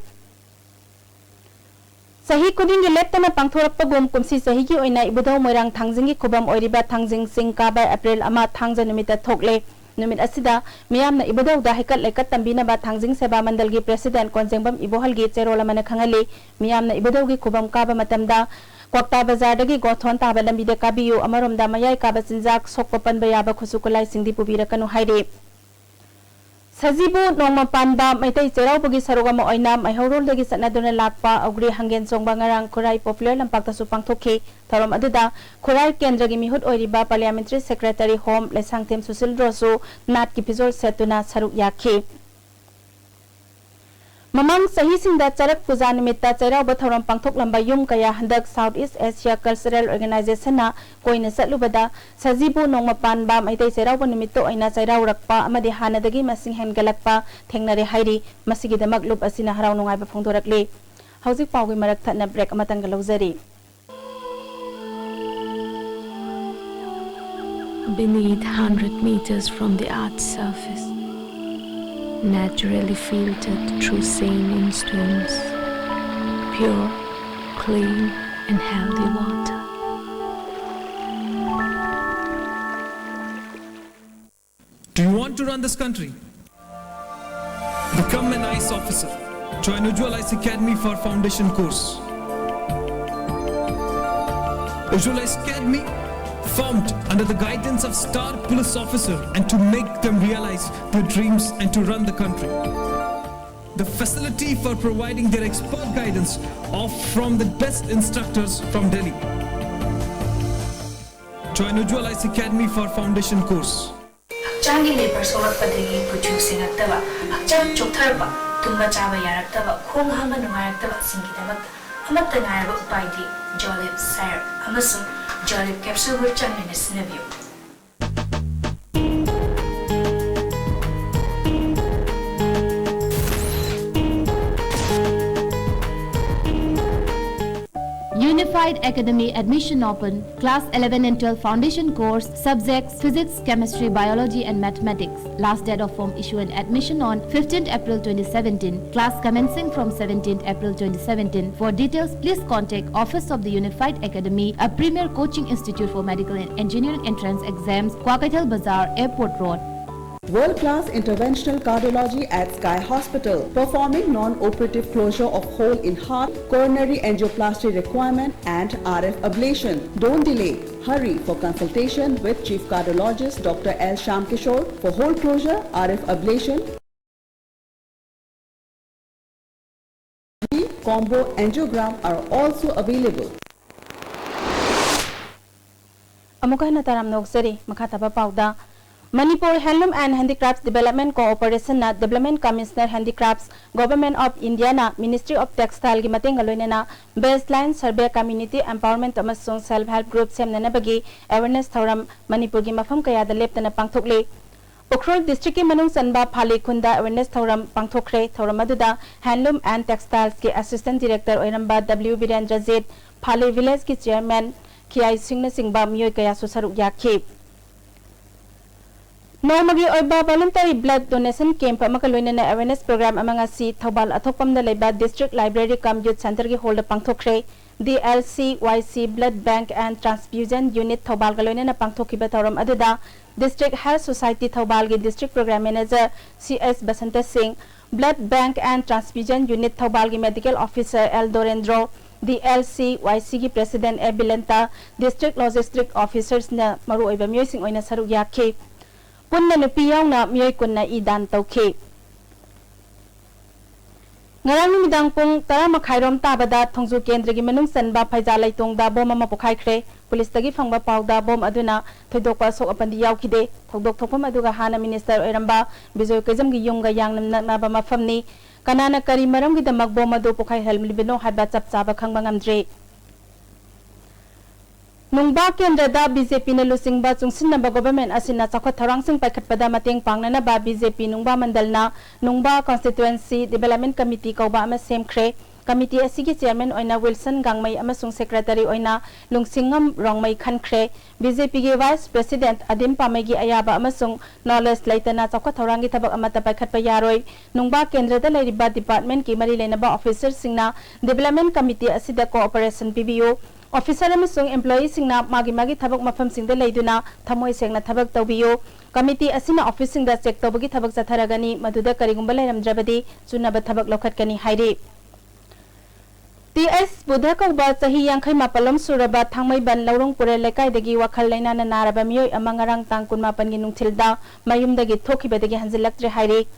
ꯆꯍꯤ ꯈꯨꯗꯤꯡꯒꯤ ꯂꯦꯞꯇꯅ ꯄꯥꯡꯊꯣꯔꯛꯄꯒꯨꯝ ꯀꯨꯝꯁꯤ ꯆꯍꯤꯒꯤ ꯑꯣꯏꯅ ꯏꯕꯨꯙꯧ ꯃꯣꯏꯔꯥꯡ ꯊꯥꯡꯖꯤꯡꯒꯤ ꯈꯨꯕꯝ ꯑꯣꯏꯔꯤꯕ ꯊꯥꯡꯖꯤꯡ ꯆꯤꯡ ꯀꯥꯕ April ꯑꯃ ꯊꯥꯡꯖ ꯅꯨꯃꯤꯠꯇ ꯊꯣꯛꯂꯦ꯫ ꯅꯨꯃꯤꯠ ꯑꯁꯤꯗ ꯃꯤꯌꯥꯝꯅ ꯏꯕꯨꯙꯧꯗ ꯍꯩꯀꯠ ꯂꯩꯀꯠ ꯇꯝꯕꯤꯅꯕ ꯊꯥꯡꯖꯤꯡ ꯁꯦꯕꯥ ꯃꯟꯗꯜꯒꯤ president ꯀꯣꯟꯖꯦꯡꯕꯝ ꯏꯕꯣꯍꯜꯒꯤ ꯆꯦꯔꯣꯜ ꯑꯃꯅ ꯈꯪꯍꯜꯂꯤ꯫ ꯃꯤꯌꯥꯝꯅ ꯏꯕꯨꯙꯧꯒꯤ ꯈꯨꯕꯝ ꯀꯥꯕ ꯃꯇꯝꯗ ꯀ꯭ꯋꯥꯛꯇꯥ ꯕꯖꯥꯔꯗꯒꯤ ꯒꯣꯊꯣꯟ ꯇꯥꯕ ꯂꯝꯕꯤꯗ ꯀꯥꯕꯤꯌꯨ, ꯑꯃꯔꯣꯝꯗ ꯃꯌꯥꯏ ꯀꯥꯕ ꯆꯤꯟꯖꯥꯛ ꯁꯣꯛꯄ ꯄꯟꯕ ꯌꯥꯕ ꯈꯨꯠꯁꯨ ꯈꯨꯠꯂꯥꯏꯁꯤꯡꯗꯤ ꯄꯨꯕꯤꯔꯛꯀꯅꯨ ꯍꯥꯏꯔꯤ꯫ ꯁꯖꯤꯕꯨ ꯅꯣꯡꯃ ꯄꯥꯟꯕ ꯃꯩꯇꯩ ꯆꯩꯔꯥꯎꯕꯒꯤ ꯁꯔꯨꯛ ꯑꯃ ꯑꯣꯏꯅ ꯃꯩꯍꯧꯔꯣꯜꯗꯒꯤ ꯆꯠꯅꯗꯨꯅ ꯂꯥꯛꯄ ꯑꯧꯒ꯭ꯔꯤ ꯍꯪꯒꯦꯟ ꯆꯣꯡꯕ ꯉꯔꯥꯡ ꯈꯨꯔꯥꯏ Popular ꯂꯝꯄꯥꯛꯇꯁꯨ ꯄꯥꯡꯊꯣꯛꯈꯤ꯫ ꯊꯧꯔꯝ ꯑꯗꯨꯗ ꯈꯨꯔꯥꯏ ꯀꯦꯟꯗ꯭ꯔꯒꯤ ꯃꯤꯍꯨꯠ ꯑꯣꯏꯔꯤꯕ Parliamentary Secretary Home Leishangthem Sushil ꯔꯣꯁꯁꯨ ꯅꯥꯠꯀꯤ ꯐꯤꯖꯣꯜ ꯁꯦꯠꯇꯨꯅ ꯁꯔꯨꯛ ꯌꯥꯈꯤ꯫ ꯃꯃꯥꯡ ꯆꯍꯤꯁꯤꯡꯗ ꯆꯔꯛ ꯄꯨꯖꯥ ꯅꯨꯃꯤꯠꯇ ꯆꯩꯔꯥꯎꯕ ꯊꯧꯔꯝ ꯄꯥꯡꯊꯣꯛꯂꯝꯕ ꯌꯨꯝ ꯀꯌꯥ ꯍꯟꯗꯛ South East Asia Cultural Organizationꯅ ꯀꯣꯏꯅ ꯆꯠꯂꯨꯕꯗ ꯁꯖꯤꯕꯨ ꯅꯣꯡꯃ ꯄꯥꯟꯕ ꯃꯩꯇꯩ ꯆꯩꯔꯥꯎꯕ ꯅꯨꯃꯤꯠꯇ ꯑꯣꯏꯅ ꯆꯩꯔꯥꯎꯔꯛꯄ ꯑꯃꯗꯤ ꯍꯥꯟꯅꯗꯒꯤ ꯃꯁꯤꯡ ꯍꯦꯟꯒꯠꯂꯛꯄ ꯊꯦꯡꯅꯔꯦ ꯍꯥꯏꯔꯤ꯫ ꯃꯁꯤꯒꯤꯗꯃꯛ ꯂꯨꯞ ꯑꯁꯤꯅ ꯍꯔꯥꯎ ꯅꯨꯡꯉꯥꯏꯕ ꯐꯣꯡꯗꯣꯔꯛꯂꯤ꯫ ꯍꯧꯖꯤꯛ ꯄꯥꯎꯒꯤ ꯃꯔꯛ ꯊꯠꯅ break ꯑꯃꯇꯪꯒ ꯂꯧꯖꯔꯤ꯫ Beneath hundred meters from the earth's surface, naturally filtered through saline streams, pure, clean, and healthy water. Do you want to run this country? Become an I A S officer. Join Ujjwal I A S Academy for foundation course. Ujjwal I A S Academy, formed under the guidance of star police officer and to make them realize their dreams and to run the country. The facility for providing their expert guidance of from the best instructors from Delhi. Join Ujjwal I S Academy for foundation course. ꯍꯛꯆꯥꯡꯒꯤ labour ꯁꯣꯛꯂꯛꯄꯗꯒꯤ ꯀꯨꯆꯨ ꯁꯦꯡꯉꯛꯇꯕ, ꯍꯛꯆꯥꯡ ꯆꯣꯛꯊꯔꯛꯄ, ꯇꯨꯝꯕ ꯆꯥꯕ ꯌꯥꯔꯛꯇꯕ, ꯈꯣꯡ ꯍꯥꯝꯕ ꯅꯨꯡꯉꯥꯏꯔꯛꯇꯕꯁꯤꯡꯒꯤꯗꯃꯛꯇ ꯑꯃꯠꯇ ꯉꯥꯏꯔꯕ ꯎꯄꯥꯏꯗꯤ ꯖꯣꯂꯤꯞ ꯁꯥꯏꯔꯞ ꯑꯃꯁꯨꯡ ꯖꯣꯂꯤꯞ ꯀꯦꯞꯁꯨꯜꯕꯨ ꯆꯥꯡ ꯅꯥꯏꯅ ꯁꯤꯖꯤꯟꯅꯕꯤꯌꯨ꯫ Unified Academy admission open. Class eleven and twelve foundation course, subjects physics, chemistry, biology and mathematics. Last date of form issue and admission on fifteenth April twenty seventeen. Class commencing from seventeenth April twenty seventeen. For details, please contact Office of the Unified Academy, a premier coaching institute for medical and engineering entrance exams, Kwakeithel Bazar, Airport Road. World-class interventional cardiology at Sky Hospital, performing non-operative closure of hole in heart, coronary angioplasty requirement and R F ablation. Don't delay. Hurry for consultation with Chief Cardiologist Doctor L Shyamkishore for hole closure, R F ablation, combo angiogram are also available. ꯑꯃꯨꯛꯀ ꯍꯟꯅ ꯇꯥꯔꯝꯅ ꯑꯣꯛꯆꯔꯤ꯫ ꯃꯈꯥ ꯇꯥꯕ ꯄꯥꯎꯗ, Manipur Handloom and Handicrafts Development Corporation ꯅ Development Commissioner Handicrafts, Government of India ꯅ Ministry of Textile ꯒꯤ ꯃꯇꯦꯡꯒ ꯂꯣꯏꯅꯅ Baseline Survey, Community Empowerment ꯑꯃꯁꯨꯡ Self Help Group ꯁꯦꯝꯅꯅꯕꯒꯤ awareness ꯊꯧꯔꯝ ꯃꯅꯤꯄꯨꯔꯒꯤ ꯃꯐꯝ ꯀꯌꯥꯗ ꯂꯦꯞꯇꯅ ꯄꯥꯡꯊꯣꯛꯂꯤ꯫ ꯎꯈ꯭ꯔꯨꯜ district ꯀꯤ ꯃꯅꯨꯡ ꯆꯟꯕ ꯐꯥꯂꯤ ꯈꯨꯟꯗ awareness ꯊꯧꯔꯝ ꯄꯥꯡꯊꯣꯛꯈ꯭ꯔꯦ꯫ ꯊꯧꯔꯝ ꯑꯗꯨꯗ Handloom and Textiles ꯀꯤ Assistant Director ꯑꯣꯏꯔꯝꯕ W ꯕꯤꯔꯦꯟꯗ꯭ꯔꯖꯤꯠ, ꯐꯥꯂꯤ Village ꯀꯤ Chairman ꯈꯤꯌꯥꯏ ꯁꯤꯡꯅꯆꯤꯡꯕ ꯃꯤꯑꯣꯏ ꯀꯌꯥꯁꯨ ꯁꯔꯨꯛ ꯌꯥꯈꯤ꯫ ꯅꯣꯡꯃꯒꯤ ꯑꯣꯏꯕ voluntary blood donation camp ꯑꯃꯒ ꯂꯣꯏꯅꯅ awareness program ꯑꯃ ꯉꯁꯤ ꯊꯧꯕꯥꯜ ꯑꯊꯣꯛꯄꯝꯗ ꯂꯩꯕ District Library cum Youth Centre ꯒꯤ hall the ꯄꯥꯡꯊꯣꯛꯈ꯭ꯔꯦ꯫ D L C Y C Blood Bank and Transfusion Unit ꯊꯧꯕꯥꯜꯒ ꯂꯣꯏꯅꯅ ꯄꯥꯡꯊꯣꯛꯈꯤꯕ ꯊꯧꯔꯝ ꯑꯗꯨꯗ District Health Society ꯊꯧꯕꯥꯜꯒꯤ District Program Manager C S Basanta ꯁꯤꯡ, Blood Bank and Transfusion Unit ꯊꯧꯕꯥꯜꯒꯤ Medical Officer L Dorendro, D L C Y ꯁꯤꯒꯤ President ꯑꯦ ꯕꯤꯂꯦꯟꯇ, District Logistic Officersꯅ ꯃꯔꯨꯑꯣꯏꯕ ꯃꯤꯑꯣꯏꯁꯤꯡ ꯑꯣꯏꯅ ꯁꯔꯨꯛ ꯌꯥꯈꯤ꯫ ꯄꯨꯟꯅ ꯅꯨꯄꯤ ꯌꯥꯎꯅ ꯃꯤꯑꯣꯏ ꯀꯨꯟꯅ ꯏ ꯗꯥꯟ ꯇꯧꯈꯤ꯫ ꯉꯔꯥꯡ ꯅꯨꯃꯤꯗꯥꯡ ꯄꯨꯡ ꯇꯔꯥ ꯃꯈꯥꯏꯔꯣꯝ ꯇꯥꯕꯗ ꯊꯣꯡꯖꯨ ꯀꯦꯟꯗ꯭ꯔꯒꯤ ꯃꯅꯨꯡ ꯆꯟꯕ ꯐꯩꯖꯥ ꯂꯩꯇꯣꯡꯗ ꯕꯣꯝ ꯑꯃ ꯄꯣꯈꯥꯏꯈ꯭ꯔꯦ꯫ ꯄꯨꯂꯤꯁꯇꯒꯤ ꯐꯪꯕ ꯄꯥꯎꯗ ꯕꯣꯝ ꯑꯗꯨꯅ ꯊꯣꯏꯗꯣꯛꯄ ꯑꯁꯣꯛ ꯑꯄꯟꯗꯤ ꯌꯥꯎꯈꯤꯗꯦ꯫ ꯊꯧꯗꯣꯛ ꯊꯣꯛꯐꯝ ꯑꯗꯨꯒ ꯍꯥꯟꯅ Minister ꯑꯣꯏꯔꯝꯕ ꯕꯤꯖꯣꯏ ꯀꯣꯏꯖꯝꯒꯤ ꯌꯨꯝꯒ ꯌꯥꯝꯅ ꯅꯛꯅꯕ ꯃꯐꯝꯅꯤ꯫ ꯀꯅꯥꯅ ꯀꯔꯤ ꯃꯔꯝꯒꯤꯗꯃꯛ ꯕꯣꯝ ꯑꯗꯨ ꯄꯣꯈꯥꯏꯍꯜꯂꯤꯕꯅꯣ ꯍꯥꯏꯕ ꯆꯞ ꯆꯥꯕ ꯈꯪꯕ ꯉꯝꯗ꯭ꯔꯤ꯫ ꯅꯨꯡꯕꯥ ꯀꯦꯟꯗ꯭ꯔꯗ ꯕꯤ ꯖꯦ ꯄꯤꯅ ꯂꯨꯆꯤꯡꯕ ꯆꯨꯡꯁꯤꯟꯅꯕ government ꯑꯁꯤꯅ ꯆꯥꯎꯈꯠ ꯊꯧꯔꯥꯡꯁꯤꯡ ꯄꯥꯏꯈꯠꯄꯗ ꯃꯇꯦꯡ ꯄꯥꯡꯅꯅꯕ ꯕꯤ ꯖꯦ ꯄꯤ ꯅꯨꯡꯕꯥ ꯃꯟꯗꯜꯅ ꯅꯨꯡꯕꯥ Constituency Development Committee ꯀꯧꯕ ꯑꯃ ꯁꯦꯝꯈ꯭ꯔꯦ꯫ Committee ꯑꯁꯤꯒꯤ chairman ꯑꯣꯏꯅ ꯋꯤꯜꯁꯟ ꯒꯥꯡꯃꯩ ꯑꯃꯁꯨꯡ secretary ꯑꯣꯏꯅ ꯂꯨꯡꯁꯤꯡꯉꯝ ꯔꯣꯡꯃꯩ ꯈꯟꯈ꯭ꯔꯦ꯫ ꯕꯤ ꯖꯦ ꯄꯤꯒꯤ vice president ꯑꯗꯤꯝ ꯄꯥꯃꯩꯒꯤ ꯑꯌꯥꯕ ꯑꯃꯁꯨꯡ knowledge ꯂꯩꯇꯅ ꯆꯥꯎꯈꯠ ꯊꯧꯔꯥꯡꯒꯤ ꯊꯕꯛ ꯑꯃꯠꯇ ꯄꯥꯏꯈꯠꯄ ꯌꯥꯔꯣꯏ꯫ ꯅꯨꯡꯕꯥ ꯀꯦꯟꯗ꯭ꯔꯗ ꯂꯩꯔꯤꯕ departmentꯀꯤ ꯃꯔꯤ ꯂꯩꯅꯕ officerꯁꯤꯡꯅ development committee ꯑꯁꯤꯗ cooperation ꯄꯤꯕꯤꯌꯨ꯫ Officer ꯑꯃꯁꯨꯡ employeeꯁꯤꯡꯅ ꯃꯥꯒꯤ ꯃꯥꯒꯤ ꯊꯕꯛ ꯃꯐꯝꯁꯤꯡꯗ ꯂꯩꯗꯨꯅ ꯊꯃꯣꯏ ꯁꯦꯡꯅ ꯊꯕꯛ ꯇꯧꯕꯤꯌꯨ꯫ Committee ꯑꯁꯤꯅ officeꯁꯤꯡꯗ check ꯇꯧꯕꯒꯤ ꯊꯕꯛ ꯆꯠꯊꯔꯒꯅꯤ, ꯃꯗꯨꯗ ꯀꯔꯤꯒꯨꯝꯕ ꯂꯩꯔꯝꯗ꯭ꯔꯕꯗꯤ ꯆꯨꯅꯕ ꯊꯕꯛ ꯂꯧꯈꯠꯀꯅꯤ ꯍꯥꯏꯔꯤ꯫ ꯇꯤ ꯑꯦꯁ ꯕꯨꯙ ꯀꯧꯕ ꯆꯍꯤ ꯌꯥꯡꯈꯩ ꯃꯥꯄꯜꯂꯣꯝ ꯁꯨꯔꯕ ꯊꯥꯡꯃꯩꯕꯟ ꯂꯧꯔꯣꯡ ꯄꯨꯔꯦꯜ ꯂꯩꯀꯥꯏꯗꯒꯤ ꯋꯥꯈꯜ ꯂꯩꯅꯥꯅ ꯅꯥꯔꯕ ꯃꯤꯑꯣꯏ ꯑꯃ ꯉꯔꯥꯡ ꯇꯥꯡ ꯀꯨꯟꯃꯥꯄꯟꯒꯤ ꯅꯨꯡꯊꯤꯜꯗ ꯃꯌꯨꯝꯗꯒꯤ ꯊꯣꯛꯈꯤꯕꯗꯒꯤ ꯍꯟꯖꯤꯜꯂꯛꯇ꯭ꯔꯦ ꯍꯥꯏꯔꯤ꯫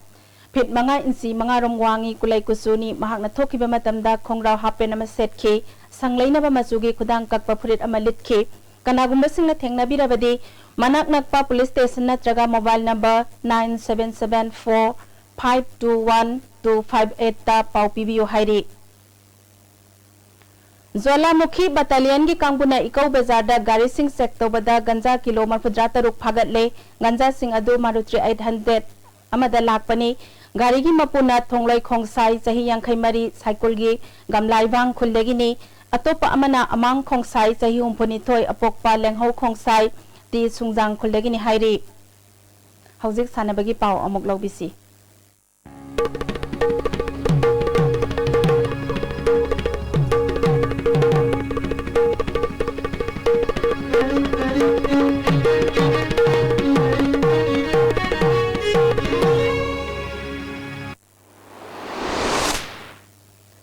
Feet ꯃꯉꯥ inch ꯃꯉꯥꯔꯣꯝ ꯋꯥꯡꯉꯤ, ꯀꯨꯂꯩ ꯀꯨꯆꯨꯅꯤ꯫ ꯃꯍꯥꯛꯅ ꯊꯣꯛꯈꯤꯕ ꯃꯇꯝꯗ ꯈꯣꯡꯒ꯭ꯔꯥꯎ half pant ꯑꯃ ꯁꯦꯠꯈꯤ꯫ ꯁꯪ ꯂꯩꯅꯕ ꯃꯆꯨꯒꯤ ꯈꯨꯗꯥꯡ ꯀꯛꯄ ꯐꯨꯔꯤꯠ ꯑꯃ ꯂꯤꯠꯈꯤ꯫ ꯀꯅꯥꯒꯨꯝꯕꯁꯤꯡꯅ ꯊꯦꯡꯅꯕꯤꯔꯕꯗꯤ ꯃꯅꯥꯛ ꯅꯛꯄ police station ꯅꯠꯇ꯭ꯔꯒ mobile number nine seven seven four five two one two five eightꯇ ꯄꯥꯎ ꯄꯤꯕꯤꯌꯨ ꯍꯥꯏꯔꯤ꯫ ꯖ꯭ꯋꯥꯂꯥꯃꯨꯈꯤ battalionꯒꯤ ꯀꯥꯡꯕꯨꯅ ꯏꯀꯧ ꯕꯖꯥꯔꯗ ꯒꯥꯔꯤꯁꯤꯡ check ꯇꯧꯕꯗ ꯒꯟꯖꯥ ꯀꯤꯂꯣ ꯃꯔꯐꯨꯇꯔꯥ ꯇꯔꯨꯛ ꯐꯥꯒꯠꯂꯦ꯫ ꯒꯟꯖꯥꯁꯤꯡ ꯑꯗꯨ Maruti eight hundred ꯑꯃꯗ ꯂꯥꯛꯄꯅꯤ꯫ ꯒꯥꯔꯤꯒꯤ ꯃꯄꯨꯅ ꯊꯣꯡꯂꯣꯏ ꯈꯣꯡꯁꯥꯏ, ꯆꯍꯤ ꯌꯥꯡꯈꯩ ꯃꯔꯤ, ꯁꯥꯏꯀꯨꯜꯒꯤ ꯒꯝꯂꯥꯏꯕꯥꯡ ꯈꯨꯜꯗꯒꯤꯅꯤ꯫ ꯑꯇꯣꯞꯄ ꯑꯃꯅ ꯑꯃꯥꯡ ꯈꯣꯡꯁꯥꯏ, ꯆꯍꯤ ꯍꯨꯝꯐꯨꯅꯤꯊꯣꯏ, ꯑꯄꯣꯛꯄ ꯂꯦꯡꯍꯧ ꯈꯣꯡꯁꯥꯏ, ꯇꯤ ꯁꯨꯡꯖꯥꯡ ꯈꯨꯜꯗꯒꯤꯅꯤ ꯍꯥꯏꯔꯤ꯫ ꯍꯧꯖꯤꯛ ꯁꯥꯟꯅꯕꯒꯤ ꯄꯥꯎ ꯑꯃꯨꯛ ꯂꯧꯕꯤꯁꯤ꯫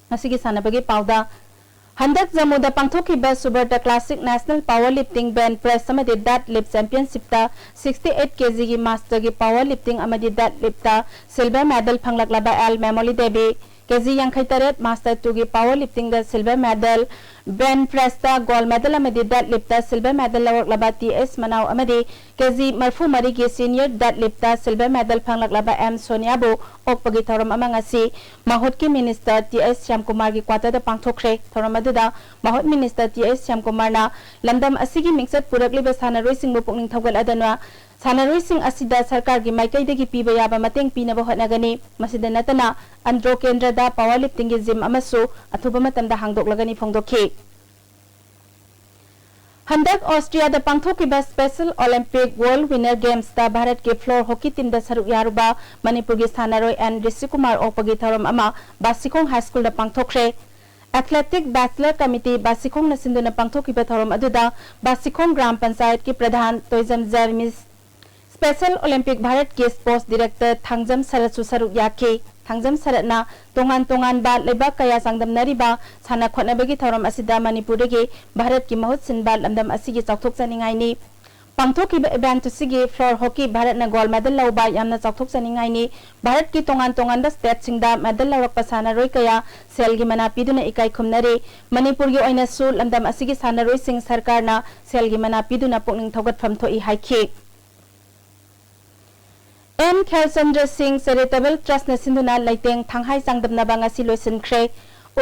ꯉꯁꯤꯒꯤ ꯁꯥꯟꯅꯕꯒꯤ ꯄꯥꯎꯗ, ꯍꯟꯗꯛ ꯖꯝꯃꯨꯗ ꯄꯥꯡꯊꯣꯛꯈꯤꯕ ꯁꯨꯕꯔꯇ ꯀ꯭ꯂꯥꯁꯤꯛ ꯅꯦꯁꯅꯦꯜ ꯄꯥꯋꯔ ꯂꯤꯐꯇꯤꯡ ꯕꯦꯟ ꯄ꯭ꯔꯦꯁ ꯑꯃꯗꯤ ꯗꯦꯗ ꯂꯤꯐ ꯆꯦꯝꯄꯤꯌꯟꯁꯤꯞꯇ ꯁꯤꯛꯁꯇꯤ ꯑꯩꯠ ꯀꯦꯖꯤꯒꯤ ꯃꯥꯁꯇꯔꯒꯤ ꯄꯥꯋꯔ ꯂꯤꯐꯇꯤꯡ ꯑꯃꯗꯤ ꯗꯦꯗ ꯂꯤꯐꯇ ꯁꯤꯜꯚꯔ ꯃꯦꯗꯜ ꯐꯪꯂꯛꯂꯕ ꯑꯦꯜ ꯃꯦꯃꯣꯂꯤ ꯗꯦꯕꯤ, ꯀꯦꯖꯤ ꯌꯥꯡꯈꯩ ꯇꯔꯦꯠ ꯃꯥꯁꯇꯔ ꯇꯨꯒꯤ ꯄꯥꯋꯔ ꯂꯤꯐꯇꯤꯡꯗ ꯁꯤꯜꯚꯔ ꯃꯦꯗꯜ, ꯕꯦꯟ ꯄ꯭ꯔꯦꯁꯇ ꯒꯣꯜꯗ ꯃꯦꯗꯜ ꯑꯃꯗꯤ ꯗꯦꯗ ꯂꯤꯐꯇ ꯁꯤꯜꯚꯔ ꯃꯦꯗꯜ ꯂꯧꯔꯛꯂꯕ ꯇꯤ ꯑꯦꯁ ꯃꯅꯥꯎ ꯑꯃꯗꯤ ꯀꯦꯖꯤ ꯃꯔꯤꯐꯨ ꯃꯔꯤꯒꯤ ꯁꯤꯅꯤꯌꯔ ꯗꯦꯗ ꯂꯤꯐꯇ ꯁꯤꯜꯚꯔ ꯃꯦꯗꯜ ꯐꯪꯂꯛꯂꯕ ꯑꯦꯝ ꯁꯣꯅꯤꯌꯥꯕꯨ ꯑꯣꯛꯄꯒꯤ ꯊꯧꯔꯝ ꯑꯃ ꯉꯁꯤ ꯃꯍꯨꯠꯀꯤ ꯃꯤꯅꯤꯁꯇꯔ ꯇꯤ ꯑꯦꯁ ꯁ꯭ꯌꯥꯝꯀꯨꯃꯥꯔꯒꯤ ꯀ꯭ꯋꯥꯇꯔꯗ ꯄꯥꯡꯊꯣꯛꯈ꯭ꯔꯦ꯫ ꯊꯧꯔꯝ ꯑꯗꯨꯗ ꯃꯍꯨꯠ ꯃꯤꯅꯤꯁꯇꯔ ꯇꯤ ꯑꯦꯁ ꯁ꯭ꯌꯥꯝꯀꯨꯃꯥꯔꯅ ꯂꯝꯗꯝ ꯑꯁꯤꯒꯤ ꯃꯤꯡꯆꯠ ꯄꯨꯔꯛꯂꯤꯕ ꯁꯥꯟꯅꯔꯣꯏꯁꯤꯡꯕꯨ ꯄꯨꯛꯅꯤꯡ ꯊꯧꯒꯠꯂꯗꯨꯅ ꯁꯥꯟꯅꯔꯣꯏꯁꯤꯡ ꯑꯁꯤꯗ ꯁꯔꯀꯥꯔꯒꯤ ꯃꯥꯏꯀꯩꯗꯒꯤ ꯄꯤꯕ ꯌꯥꯕ ꯃꯇꯦꯡ ꯄꯤꯅꯕ ꯍꯣꯠꯅꯒꯅꯤ꯫ ꯃꯁꯤꯗ ꯅꯠꯇꯅ ꯑꯟꯗ꯭ꯔꯣ ꯀꯦꯟꯗ꯭ꯔꯗ ꯄꯥꯋꯔ ꯂꯤꯐꯇꯤꯡꯒꯤ ꯖꯤꯝ ꯑꯃꯁꯨ ꯑꯊꯨꯕ ꯃꯇꯝꯗ ꯍꯥꯡꯗꯣꯛꯂꯒꯅꯤ ꯐꯣꯡꯗꯣꯛꯈꯤ꯫ ꯍꯟꯗꯛ ꯑꯣꯁꯇ꯭ꯔꯤꯌꯥꯗ ꯄꯥꯡꯊꯣꯛꯈꯤꯕ ꯁ꯭ꯄꯦꯁꯦꯜ ꯑꯣꯂꯦꯝꯄꯤꯛ ꯋꯥꯔꯜꯗ ꯋꯤꯅꯔ ꯒꯦꯝꯁꯇ ꯚꯥꯔꯠꯀꯤ ꯐ꯭ꯂꯣꯔ ꯍꯣꯀꯤ ꯇꯤꯝꯗ ꯁꯔꯨꯛ ꯌꯥꯔꯨꯕ ꯃꯅꯤꯄꯨꯔꯒꯤ ꯁꯥꯟꯅꯔꯣꯏ ꯑꯦꯟ ꯔꯤꯁꯤꯀꯨꯃꯥꯔ ꯑꯣꯛꯄꯒꯤ ꯊꯧꯔꯝ ꯑꯃ ꯕꯥꯁꯤꯈꯣꯡ ꯍꯥꯏ ꯁ꯭ꯀꯨꯜꯗ ꯄꯥꯡꯊꯣꯛꯈ꯭ꯔꯦ꯫ ꯑꯦꯊꯂꯦꯇꯤꯛ ꯕꯦꯆꯂꯔ ꯀꯃꯤꯇꯤ ꯕꯥꯁꯤꯈꯣꯡꯅ ꯁꯤꯟꯗꯨꯅ ꯄꯥꯡꯊꯣꯛꯈꯤꯕ ꯊꯧꯔꯝ ꯑꯗꯨꯗ ꯕꯥꯁꯤꯈꯣꯡ ꯒ꯭ꯔꯥꯝ ꯄꯟꯆꯥꯌꯠꯀꯤ ꯄ꯭ꯔꯙꯥꯟ ꯇꯣꯏꯖꯝ ꯖꯔꯃꯤꯁ, ꯁ꯭ꯄꯦꯁꯦꯜ ꯑꯣꯂꯦꯝꯄꯤꯛ ꯚꯥꯔꯠꯀꯤ ꯁ꯭ꯄꯣꯔꯠꯁ ꯗꯤꯔꯦꯛꯇꯔ ꯊꯥꯡꯖꯝ ꯁꯔꯠꯁꯨ ꯁꯔꯨꯛ ꯌꯥꯈꯤ꯫ ꯊꯥꯡꯖꯝ ꯁꯔꯠꯅ ꯇꯣꯉꯥꯟ ꯇꯣꯉꯥꯟꯕ ꯂꯩꯕꯥꯛ ꯀꯌꯥ ꯆꯥꯡꯗꯝꯅꯔꯤꯕ ꯁꯥꯟꯅ ꯈꯣꯠꯅꯕꯒꯤ ꯊꯧꯔꯝ ꯑꯁꯤꯗ ꯃꯅꯤꯄꯨꯔꯗꯒꯤ ꯚꯥꯔꯠꯀꯤ ꯃꯍꯨꯠ ꯁꯤꯟꯕ ꯂꯝꯗꯝ ꯑꯁꯤꯒꯤ ꯆꯥꯎꯊꯣꯛꯆꯅꯤꯡꯉꯥꯏꯅꯤ꯫ ꯄꯥꯡꯊꯣꯛꯈꯤꯕ ꯏꯚꯦꯟꯠ ꯑꯁꯤꯒꯤ ꯐ꯭ꯂꯣꯔ ꯍꯣꯀꯤ ꯚꯥꯔꯠꯅ ꯒꯣꯜꯗ ꯃꯦꯗꯜ ꯂꯧꯕ ꯌꯥꯝꯅ ꯆꯥꯎꯊꯣꯛꯆꯅꯤꯡꯉꯥꯏꯅꯤ꯫ ꯚꯥꯔꯠꯀꯤ ꯇꯣꯉꯥꯟ ꯇꯣꯉꯥꯟꯕ ꯁ꯭ꯇꯦꯠꯁꯤꯡꯗ ꯃꯦꯗꯜ ꯂꯧꯔꯛꯄ ꯁꯥꯟꯅꯔꯣꯏ ꯀꯌꯥ ꯁꯦꯜꯒꯤ ꯃꯅꯥ ꯄꯤꯗꯨꯅ ꯏꯀꯥꯏ ꯈꯨꯝꯅꯔꯤ꯫ ꯃꯅꯤꯄꯨꯔꯒꯤ ꯑꯣꯏꯅꯁꯨ ꯂꯝꯗꯝ ꯑꯁꯤꯒꯤ ꯁꯥꯟꯅꯔꯣꯏꯁꯤꯡ ꯁꯔꯀꯥꯔꯅ ꯁꯦꯜꯒꯤ ꯃꯅꯥ ꯄꯤꯗꯨꯅ ꯄꯨꯛꯅꯤꯡ ꯊꯧꯒꯠꯐꯝ ꯊꯣꯛꯏ ꯍꯥꯏꯈꯤ꯫ ꯑꯦꯟ ꯈꯦꯜꯆꯟꯗ꯭ꯔ ꯁꯤꯡ ꯆꯦꯔꯤꯇꯦꯕꯜ ꯇ꯭ꯔꯁꯅ ꯁꯤꯟꯗꯨꯅ ꯂꯩꯇꯦꯡ ꯊꯥꯡꯍꯥꯏ ꯆꯥꯡꯗꯝꯅꯕ ꯉꯁꯤ ꯂꯣꯏꯁꯤꯟꯈ꯭ꯔꯦ꯫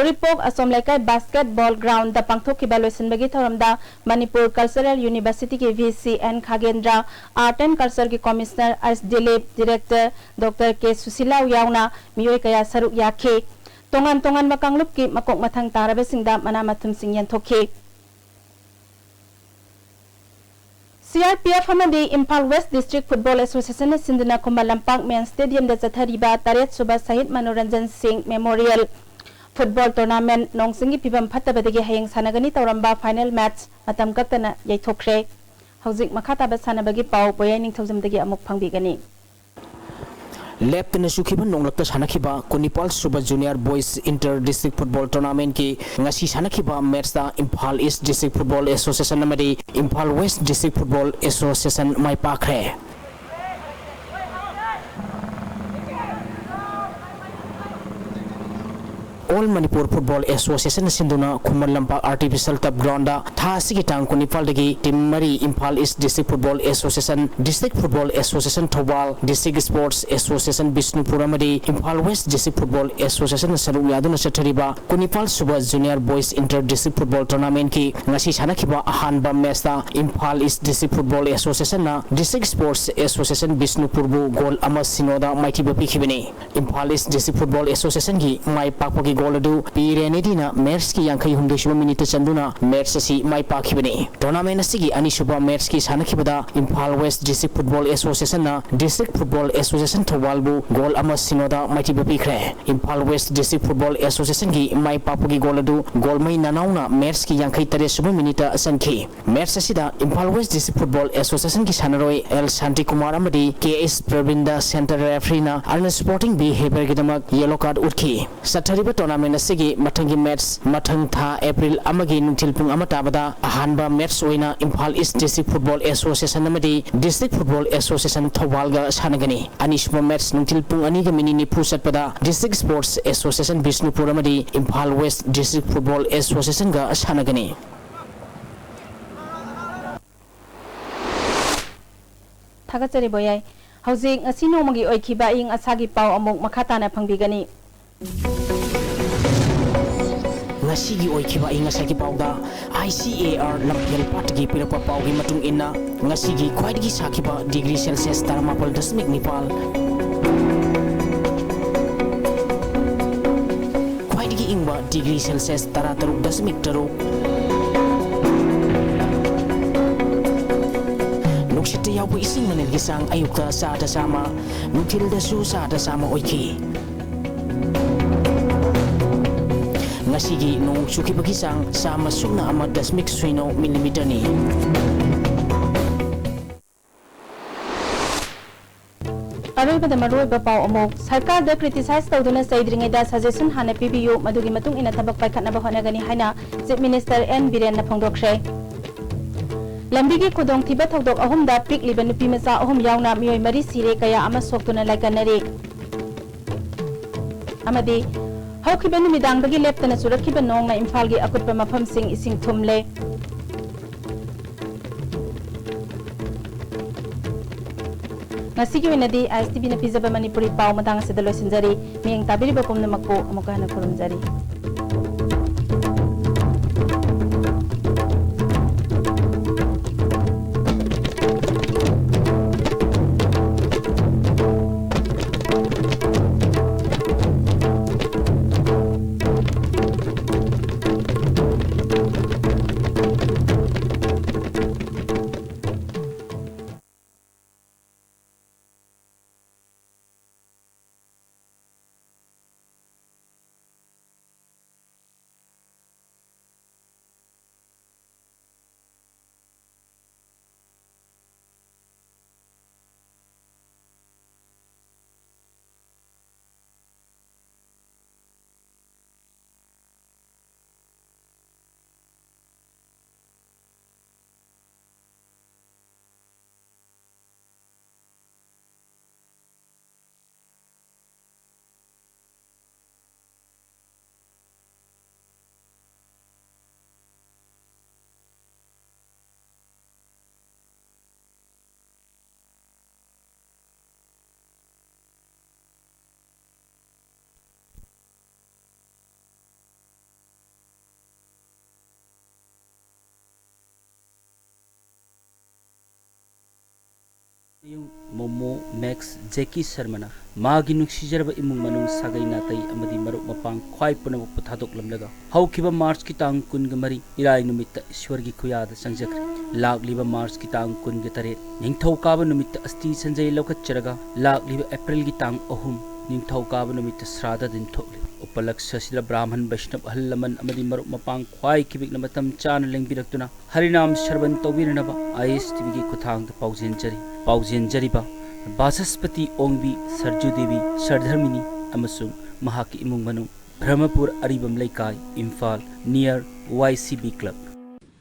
ꯎꯔꯤꯄꯣꯛ ꯑꯁꯣꯝ ꯂꯩꯀꯥꯏ ꯕꯥꯁꯀꯦꯠꯕꯣꯜ ꯒ꯭ꯔꯥꯎꯟꯗ ꯄꯥꯡꯊꯣꯛꯈꯤꯕ ꯂꯣꯏꯁꯤꯟꯕꯒꯤ ꯊꯧꯔꯝꯗ ꯃꯅꯤꯄꯨꯔ ꯀꯜꯆꯔꯦꯜ ꯌꯨꯅꯤꯚꯔꯁꯤꯇꯤꯒꯤ V C N Khagendra, art and ꯀꯜꯆꯔꯒꯤ commissioner H Dilip, director doctor K Sushila ꯌꯥꯎꯅ ꯃꯤꯑꯣꯏ ꯀꯌꯥ ꯁꯔꯨꯛ ꯌꯥꯈꯤ꯫ ꯇꯣꯉꯥꯟ ꯇꯣꯉꯥꯟꯕ ꯀꯥꯡꯂꯨꯞꯀꯤ ꯃꯀꯣꯛ ꯃꯊꯪ ꯇꯥꯔꯕꯁꯤꯡꯗ ꯃꯅꯥ ꯃꯊꯨꯝꯁꯤꯡ ꯌꯦꯟꯊꯣꯛꯈꯤ꯫ ꯁꯤ ꯑꯥꯔ ꯄꯤ ꯑꯦꯐ ꯑꯃꯗꯤ ꯏꯝꯐꯥꯜ ꯋꯦꯁ ꯗꯤꯁꯇ꯭ꯔꯤꯛ ꯐꯨꯠꯕꯣꯜ ꯑꯦꯁꯣꯁꯤꯌꯦꯁꯟꯅ ꯁꯤꯟꯗꯨꯅ ꯈꯨꯃꯟ ꯂꯝꯄꯥꯛ ꯃꯦꯟ ꯁ꯭ꯇꯦꯗꯤꯌꯝꯗ ꯆꯠꯊꯔꯤꯕ ꯇꯔꯦꯠ ꯁꯨꯕ ꯁꯍꯤꯗ ꯃꯅꯣꯔꯟꯖꯟ ꯁꯤꯡ ꯃꯦꯃꯣꯔꯤꯌꯦꯜ ꯐꯨꯠꯕꯣꯜ ꯇꯣꯔꯅꯥꯃꯦꯟꯠ ꯅꯣꯡ ꯆꯤꯡꯒꯤ ꯐꯤꯕꯝ ꯐꯠꯇꯕꯗꯒꯤ ꯍꯌꯦꯡ ꯁꯥꯟꯅꯒꯅꯤ ꯇꯧꯔꯝꯕ ꯐꯥꯏꯅꯦꯜ ꯃꯦꯠꯆ ꯃꯇꯝ ꯀꯛꯇꯅ ꯌꯩꯊꯣꯛꯈ꯭ꯔꯦ꯫ ꯍꯧꯖꯤꯛ ꯃꯈꯥ ꯇꯥꯕ ꯁꯥꯟꯅꯕꯒꯤ ꯄꯥꯎ ꯄꯣꯌꯥꯏ ꯅꯤꯡꯊꯧꯖꯝꯗꯒꯤ ꯑꯃꯨꯛ ꯐꯪꯕꯤꯒꯅꯤ꯫ ꯂꯦꯞꯇꯅ ꯆꯨꯈꯤꯕ ꯅꯣꯡꯂꯛꯇ ꯁꯥꯟꯅꯈꯤꯕ ꯀꯨꯟꯅꯤꯄꯥꯜ ꯁꯨꯕ Junior Boys Inter District Football Tournamentꯀꯤ ꯉꯁꯤ ꯁꯥꯟꯅꯈꯤꯕ matchꯇ Imphal East District Football Association ꯑꯃꯗꯤ Imphal West District Football Association ꯃꯥꯏ ꯄꯥꯛꯈ꯭ꯔꯦ꯫ All Manipur Football Associationꯅ ꯁꯤꯟꯗꯨꯅ ꯈꯨꯃꯟ ꯂꯝꯄꯥꯛ Artificial Turf Groundꯗ ꯊꯥ ꯑꯁꯤꯒꯤ ꯇꯥꯡ ꯀꯨꯟꯅꯤꯄꯥꯜꯗꯒꯤ team ꯃꯔꯤ, Imphal East District Football Association, District Football Association Thoubal, District Sports Association Bishnupur ꯑꯃꯗꯤ Imphal West District Football Associationꯅ ꯁꯔꯨꯛ ꯌꯥꯗꯨꯅ ꯆꯠꯊꯔꯤꯕ ꯀꯨꯟꯅꯤꯄꯥꯜ ꯁꯨꯕ Junior Boys Inter District Football Tournamentꯀꯤ ꯉꯁꯤ ꯁꯥꯟꯅꯈꯤꯕ ꯑꯍꯥꯟꯕ matchꯇ Imphal East District Football Associationꯅ District Sports Association ꯕꯤꯁꯅꯨꯄꯨꯔꯕꯨ goal ꯑꯃ ꯁꯤꯅꯣꯗ ꯃꯥꯏꯊꯤꯕ ꯄꯤꯈꯤꯕꯅꯤ꯫ Imphal East District Football Associationꯒꯤ ꯃꯥꯏ ꯄꯥꯛꯄꯒꯤ goal ꯑꯗꯨ ꯄꯤ ꯔꯦꯅꯦꯗꯤꯅ matchꯀꯤ ꯌꯥꯡꯈꯩ ꯍꯨꯝꯗꯣꯏ ꯁꯨꯕ minuteꯇ ꯆꯟꯗꯨꯅ match ꯑꯁꯤ ꯃꯥꯏ ꯄꯥꯛꯈꯤꯕꯅꯤ꯫ Tournament ꯑꯁꯤꯒꯤ ꯑꯅꯤꯁꯨꯕ matchꯀꯤ ꯁꯥꯟꯅꯈꯤꯕꯗ Imphal West District Football Associationꯅ District Football Association ꯊꯧꯕꯥꯜꯕꯨ goal ꯑꯃ ꯁꯤꯅꯣꯗ ꯃꯥꯏꯊꯤꯕ ꯄꯤꯈ꯭ꯔꯦ꯫ Imphal West District Football Associationꯒꯤ ꯃꯥꯏ ꯄꯥꯛꯄꯒꯤ goal ꯑꯗꯨ ꯒꯣꯜꯃꯩ ꯅꯅꯥꯎꯅ matchꯀꯤ ꯌꯥꯡꯈꯩ ꯇꯔꯦꯠ ꯁꯨꯕ minuteꯇ ꯆꯟꯈꯤ꯫ Match ꯑꯁꯤꯗ Imphal West District Football Associationꯒꯤ ꯁꯥꯟꯅꯔꯣꯏ ꯑꯦꯜ ꯁꯥꯟꯇꯤꯀꯨꯃꯥꯔ ꯑꯃꯗꯤ ꯀꯦ ꯑꯦꯁ ꯄ꯭ꯔꯕꯤꯟꯗ centre refereeꯅ unsporting behaviourꯒꯤꯗꯃꯛ yellow card ꯎꯠꯈꯤ꯫ ꯆꯠꯊꯔꯤꯕ tournament ꯑꯁꯤꯒꯤ ꯃꯊꯪꯒꯤ match ꯃꯊꯪ ꯊꯥ April ꯑꯃꯒꯤ ꯅꯨꯡꯊꯤꯜ ꯄꯨꯡ ꯑꯃ ꯇꯥꯕꯗ ꯑꯍꯥꯟꯕ match ꯑꯣꯏꯅ Imphal East District Football Association ꯑꯃꯗꯤ District Football Association ꯊꯧꯕꯥꯜꯒ ꯁꯥꯟꯅꯒꯅꯤ꯫ ꯑꯅꯤꯁꯨꯕ match ꯅꯨꯡꯊꯤꯜ ꯄꯨꯡ ꯑꯅꯤꯒ minute ꯅꯤꯐꯨ ꯆꯠꯄꯗ District Sports Association ꯕꯤꯁꯅꯨꯄꯨꯔ ꯑꯃꯗꯤ Imphal West District Football Associationꯒ ꯁꯥꯟꯅꯒꯅꯤ꯫ ꯊꯥꯒꯠꯆꯔꯤ ꯕꯣꯌꯥꯏ꯫ ꯍꯧꯖꯤꯛ ꯉꯁꯤ ꯅꯣꯡꯃꯒꯤ ꯑꯣꯏꯈꯤꯕ ꯑꯏꯪ ꯑꯁꯥꯒꯤ ꯄꯥꯎ ꯑꯃꯨꯛ ꯃꯈꯥ ꯇꯥꯅ ꯐꯪꯕꯤꯒꯅꯤ꯫ ꯉꯁꯤꯒꯤ ꯑꯣꯏꯈꯤꯕ ꯑꯏꯪ ꯑꯁꯥꯒꯤ ꯄꯥꯎꯗ I C A R ꯂꯝꯐꯦꯜ ꯄꯥꯠꯇꯒꯤ ꯄꯤꯔꯛꯄ ꯄꯥꯎꯒꯤ ꯃꯇꯨꯡ ꯏꯟꯅ, ꯉꯁꯤꯒꯤ ꯈ꯭ꯋꯥꯏꯗꯒꯤ ꯁꯥꯈꯤꯕ degree Celsius ꯇꯔꯥꯃꯥꯄꯜ ꯗꯁꯃꯤꯛ ꯅꯤꯄꯥꯜ, ꯈ꯭ꯋꯥꯏꯗꯒꯤ ꯏꯪꯕ degree Celsius ꯇꯔꯥꯇꯔꯨꯛ ꯗꯁꯃꯤꯛ ꯇꯔꯨꯛ꯫ ꯅꯨꯡꯁꯤꯠꯇ ꯌꯥꯎꯕ ꯏꯁꯤꯡ ꯃꯅꯤꯜꯒꯤ ꯆꯥꯡ ꯑꯌꯨꯛꯇ ꯆꯥꯗ ꯆꯥꯝꯃ, ꯅꯨꯡꯊꯤꯜꯗꯁꯨ ꯆꯥꯗ ꯆꯥꯝꯃ ꯑꯣꯏꯈꯤ꯫ ꯉꯁꯤꯒꯤ ꯅꯣꯡ ꯆꯨꯈꯤꯕꯒꯤ ꯆꯥꯡ ꯆꯥꯝꯃ ꯁꯨꯞꯅ ꯑꯃ ꯗꯁꯃꯤꯛ ꯁꯤꯅꯣ millimeterꯅꯤ꯫ ꯑꯔꯣꯏꯕ ꯑꯔꯣꯏꯕꯗ ꯃꯔꯨꯑꯣꯏꯕ ꯄꯥꯎ ꯑꯃꯨꯛ꯫ ꯁꯔꯀꯥꯔꯗ criticize ꯇꯧꯗꯨꯅ ꯆꯩꯗ꯭ꯔꯤꯉꯩꯗ suggestion ꯍꯥꯟꯅ ꯄꯤꯕꯤꯌꯨ, ꯃꯗꯨꯒꯤ ꯃꯇꯨꯡ ꯏꯟꯅ ꯊꯕꯛ ꯄꯥꯏꯈꯠꯅꯕ ꯍꯣꯠꯅꯒꯅꯤ ꯍꯥꯏꯅ Chief Minister N ꯕꯤꯔꯦꯟꯅ ꯐꯣꯡꯗꯣꯛꯈ꯭ꯔꯦ꯫ ꯂꯝꯕꯤꯒꯤ ꯈꯨꯗꯣꯡꯊꯤꯕ ꯊꯧꯗꯣꯛ ꯑꯍꯨꯝꯗ ꯄꯤꯛꯂꯤꯕ ꯅꯨꯄꯤ ꯃꯆꯥ ꯑꯍꯨꯝ ꯌꯥꯎꯅ ꯃꯤꯑꯣꯏ ꯃꯔꯤ ꯁꯤꯔꯦ, ꯀꯌꯥ ꯑꯃ ꯁꯣꯛꯇꯨꯅ ꯂꯥꯏꯀꯠꯅꯔꯤ꯫ ꯑꯃꯗꯤ ꯍꯧꯈꯤꯕ ꯅꯨꯃꯤꯗꯥꯡꯗꯒꯤ ꯂꯦꯞꯇꯅ ꯆꯨꯔꯛꯈꯤꯕ ꯅꯣꯡꯅ ꯏꯝꯐꯥꯜꯒꯤ ꯑꯀꯨꯠꯄ ꯃꯐꯝꯁꯤꯡ ꯏꯁꯤꯡ ꯊꯨꯝꯂꯦ꯫ ꯉꯁꯤꯒꯤ ꯑꯣꯏꯅꯗꯤ ꯑꯥꯏ ꯑꯦꯁ ꯇꯤ ꯚꯤꯅ ꯄꯤꯖꯕ ꯃꯅꯤꯄꯨꯔꯤ ꯄꯥꯎ ꯃꯇꯥꯡ ꯑꯁꯤꯗ ꯂꯣꯏꯁꯤꯟꯖꯔꯤ꯫ ꯃꯤꯠꯌꯦꯡ ꯇꯥꯕꯤꯔꯤꯕ ꯄꯨꯝꯅꯃꯛꯄꯨ ꯑꯃꯨꯛꯀ ꯍꯟꯅ ꯈꯨꯔꯨꯝꯖꯔꯤ꯫ ꯃꯣꯃꯣ, ꯃꯦꯛꯁ, ꯖꯦꯀꯤ ꯁꯔꯃꯅ ꯃꯥꯒꯤ ꯅꯨꯡꯁꯤꯖꯔꯕ ꯏꯃꯨꯡ ꯃꯅꯨꯡ, ꯁꯥꯒꯩ ꯅꯥꯇꯩ ꯑꯃꯗꯤ ꯃꯔꯨꯞ ꯃꯄꯥꯡ ꯈ꯭ꯋꯥꯏ ꯄꯨꯝꯅꯃꯛꯄꯨ ꯊꯥꯗꯣꯛꯂꯝꯂꯒ ꯍꯧꯈꯤꯕ ꯃꯥꯔꯆꯀꯤ ꯇꯥꯡ ꯀꯨꯟꯒ ꯃꯔꯤ ꯏꯔꯥꯏ ꯅꯨꯃꯤꯠꯇ ꯏꯁ꯭ꯋꯔꯒꯤ ꯈꯨꯌꯥꯗ ꯆꯪꯖꯈ꯭ꯔꯦ꯫ ꯂꯥꯛꯂꯤꯕ ꯃꯥꯔꯆꯀꯤ ꯇꯥꯡ ꯀꯨꯟꯒ ꯇꯔꯦꯠ ꯅꯤꯡꯊꯧꯀꯥꯕ ꯅꯨꯃꯤꯠꯇ ꯑꯁꯇꯤ ꯁꯟꯖꯩ ꯂꯧꯈꯠꯆꯔꯒ ꯂꯥꯛꯂꯤꯕ ꯑꯦꯄ꯭ꯔꯤꯜꯒꯤ ꯇꯥꯡ ꯑꯍꯨꯝ ꯅꯤꯡꯊꯧꯀꯥꯕ ꯅꯨꯃꯤꯠꯇ ꯁ꯭ꯔꯥꯗ ꯗꯤꯟ ꯊꯣꯛꯂꯤ꯫ ꯎꯄꯂꯛꯁ ꯑꯁꯤꯗ ꯕ꯭ꯔꯥꯍꯃꯟ, ꯕꯩꯁꯅꯕ, ꯑꯍꯜ ꯂꯃꯟ ꯑꯃꯗꯤ ꯃꯔꯨꯞ ꯃꯄꯥꯡ ꯈ꯭ꯋꯥꯏ ꯈꯤꯕꯤꯛꯅ ꯃꯇꯝ ꯆꯥꯅ ꯂꯦꯡꯕꯤꯔꯛꯇꯨꯅ ꯍꯔꯤꯅꯥꯝ ꯁ꯭ꯔꯕꯟ ꯇꯧꯕꯤꯅꯅꯕ ꯑꯥꯏ ꯑꯦꯁ ꯇꯤ ꯚꯤꯒꯤ ꯈꯨꯠꯊꯥꯡꯗ ꯄꯥꯎꯖꯦꯟꯖꯔꯤ꯫ ꯄꯥꯎꯖꯦꯟꯖꯔꯤꯕ ꯕꯥꯆꯁꯄꯇꯤ ꯑꯣꯡꯕꯤ, ꯁꯔꯖꯨ ꯗꯦꯕꯤ, ꯁꯔꯙꯔꯃꯤꯅꯤ ꯑꯃꯁꯨꯡ ꯃꯍꯥꯛꯀꯤ ꯏꯃꯨꯡ ꯃꯅꯨꯡ, ꯙꯔꯃꯄꯨꯔ ꯑꯔꯤꯕꯝ ꯂꯩꯀꯥꯏ, Imphal, near Y C B club꯫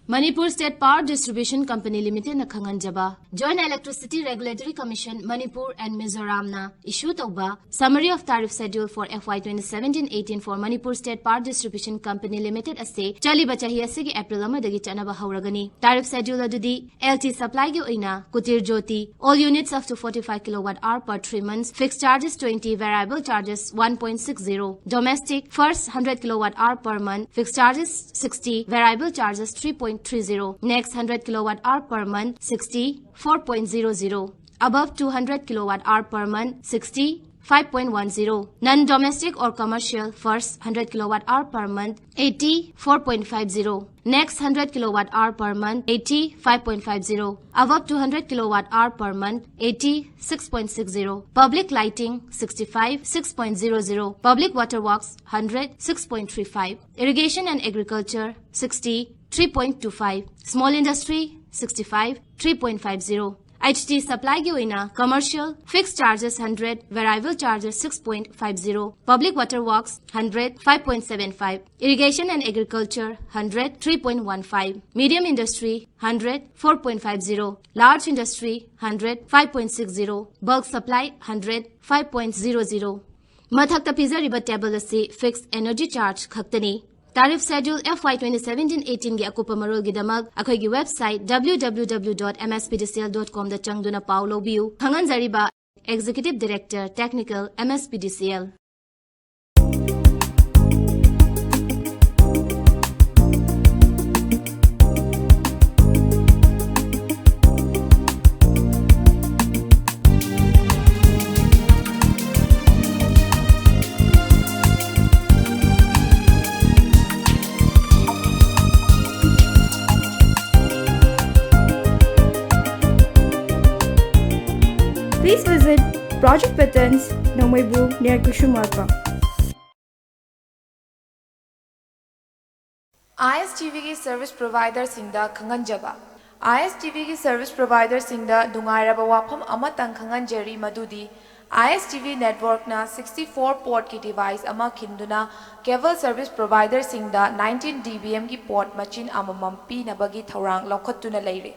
Manipur State Power Distribution Company Limited ꯅ ꯈꯪꯍꯟꯖꯕ, Joint Electricity Regulatory Commission, Manipur and Mizoram ꯅ issue ꯇꯧꯕ Summary of Tariff Schedule for F Y twenty seventeen eighteen for Manipur State Power Distribution Company Limited ꯑꯁꯤ ꯆꯠꯂꯤꯕ ꯆꯍꯤ ꯑꯁꯤꯒꯤ April ꯑꯃꯗꯒꯤ ꯆꯠꯅꯕ ꯍꯧꯔꯒꯅꯤ꯫ Tariff Schedule ꯑꯗꯨꯗꯤ L T supply ꯒꯤ ꯑꯣꯏꯅ Kutir Jyoti, all units up to forty-five kilowatt hour per three months, fixed charges twenty, variable charges one point six zero. Domestic, first hundred kilowatt hour per month, fixed charges sixty, variable charges three point three zero. Next hundred kilowatt hour per month, sixty, four point zero zero. Above two hundred kilowatt hour per month, sixty, five point one zero. Non-domestic or commercial, first hundred kilowatt hour per month, eighty, four point five zero. Next hundred kilowatt hour per month, eighty, five point five zero. Above two hundred kilowatt hour per month, eighty, six point six zero. Public lighting, sixty-five, six point zero zero. Public water works, hundred, six point three five. Irrigation and agriculture, sixty, three point two five. Small industry, sixty-five, three point five zero. H T supply ꯒꯤ ꯑꯣꯏꯅ commercial, fixed charges hundred, variable charges six point five zero, public water works hundred, five point seven five, irrigation and agriculture hundred, three point one five, medium industry hundred, four point five zero, large industry hundred, five point six zero, bulk supply hundred, five point zero zero꯫ ꯃꯊꯛꯇ ꯄꯤꯖꯔꯤꯕ table ꯑꯁꯤ fixed energy charge ꯈꯛꯇꯅꯤ꯫ Tariff Schedule F Y twenty seventeen eighteen ꯒꯤ ꯑꯀꯨꯞꯄ ꯃꯔꯣꯜꯒꯤꯗꯃꯛ ꯑꯩꯈꯣꯏꯒꯤ website W W W dot M S P D C L dot com ꯗ ꯆꯪꯗꯨꯅ ꯄꯥꯎ ꯂꯧꯕꯤꯌꯨ꯫ ꯈꯪꯍꯟꯖꯔꯤꯕ Executive Director, Technical, M S P D C L꯫ Please visit Project Patterns, Nongmeibu, near Kushumarpam. I S T V ꯒꯤ service provider ꯁꯤꯡꯗ ꯈꯪꯍꯟꯖꯕ꯫ ISTVꯒꯤ service providerꯁꯤꯡꯗ ꯅꯨꯡꯉꯥꯏꯔꯕ ꯋꯥꯐꯝ ꯑꯃꯇꯪ ꯈꯪꯍꯟꯖꯔꯤ, ꯃꯗꯨꯗꯤ ISTV networkꯅ sixty four portꯀꯤ device ꯑꯃ ꯈꯤꯟꯗꯨꯅ cable service providerꯁꯤꯡꯗ nineteen dBmꯒꯤ port ꯃꯆꯤꯟ ꯑꯃꯃꯝ ꯄꯤꯅꯕꯒꯤ ꯊꯧꯔꯥꯡ ꯂꯧꯈꯠꯇꯨꯅ ꯂꯩꯔꯤ꯫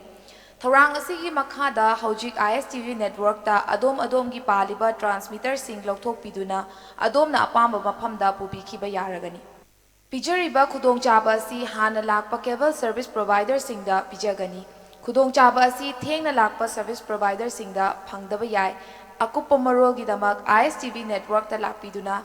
ꯊꯧꯔꯥꯡ ꯑꯁꯤꯒꯤ ꯃꯈꯥꯗ ꯍꯧꯖꯤꯛ ISTV networkꯇ ꯑꯗꯣꯝ ꯑꯗꯣꯝꯒꯤ ꯄꯥꯜꯂꯤꯕ transmitterꯁꯤꯡ ꯂꯧꯊꯣꯛꯄꯤꯗꯨꯅ ꯑꯗꯣꯝꯅ ꯑꯄꯥꯝꯕ ꯃꯐꯝꯗ ꯄꯨꯕꯤꯈꯤꯕ ꯌꯥꯔꯒꯅꯤ꯫ ꯄꯤꯖꯔꯤꯕ ꯈꯨꯗꯣꯡꯆꯥꯕ ꯑꯁꯤ ꯍꯥꯟꯅ ꯂꯥꯛꯄ cable service providerꯁꯤꯡꯗ ꯄꯤꯖꯒꯅꯤ꯫ ꯈꯨꯗꯣꯡꯆꯥꯕ ꯑꯁꯤ ꯊꯦꯡꯅ ꯂꯥꯛꯄ service providerꯁꯤꯡꯗ ꯐꯪꯗꯕ ꯌꯥꯏ꯫ ꯑꯀꯨꯞꯄ ꯃꯔꯣꯜꯒꯤꯗꯃꯛ ISTV networkꯇ ꯂꯥꯛꯄꯤꯗꯨꯅ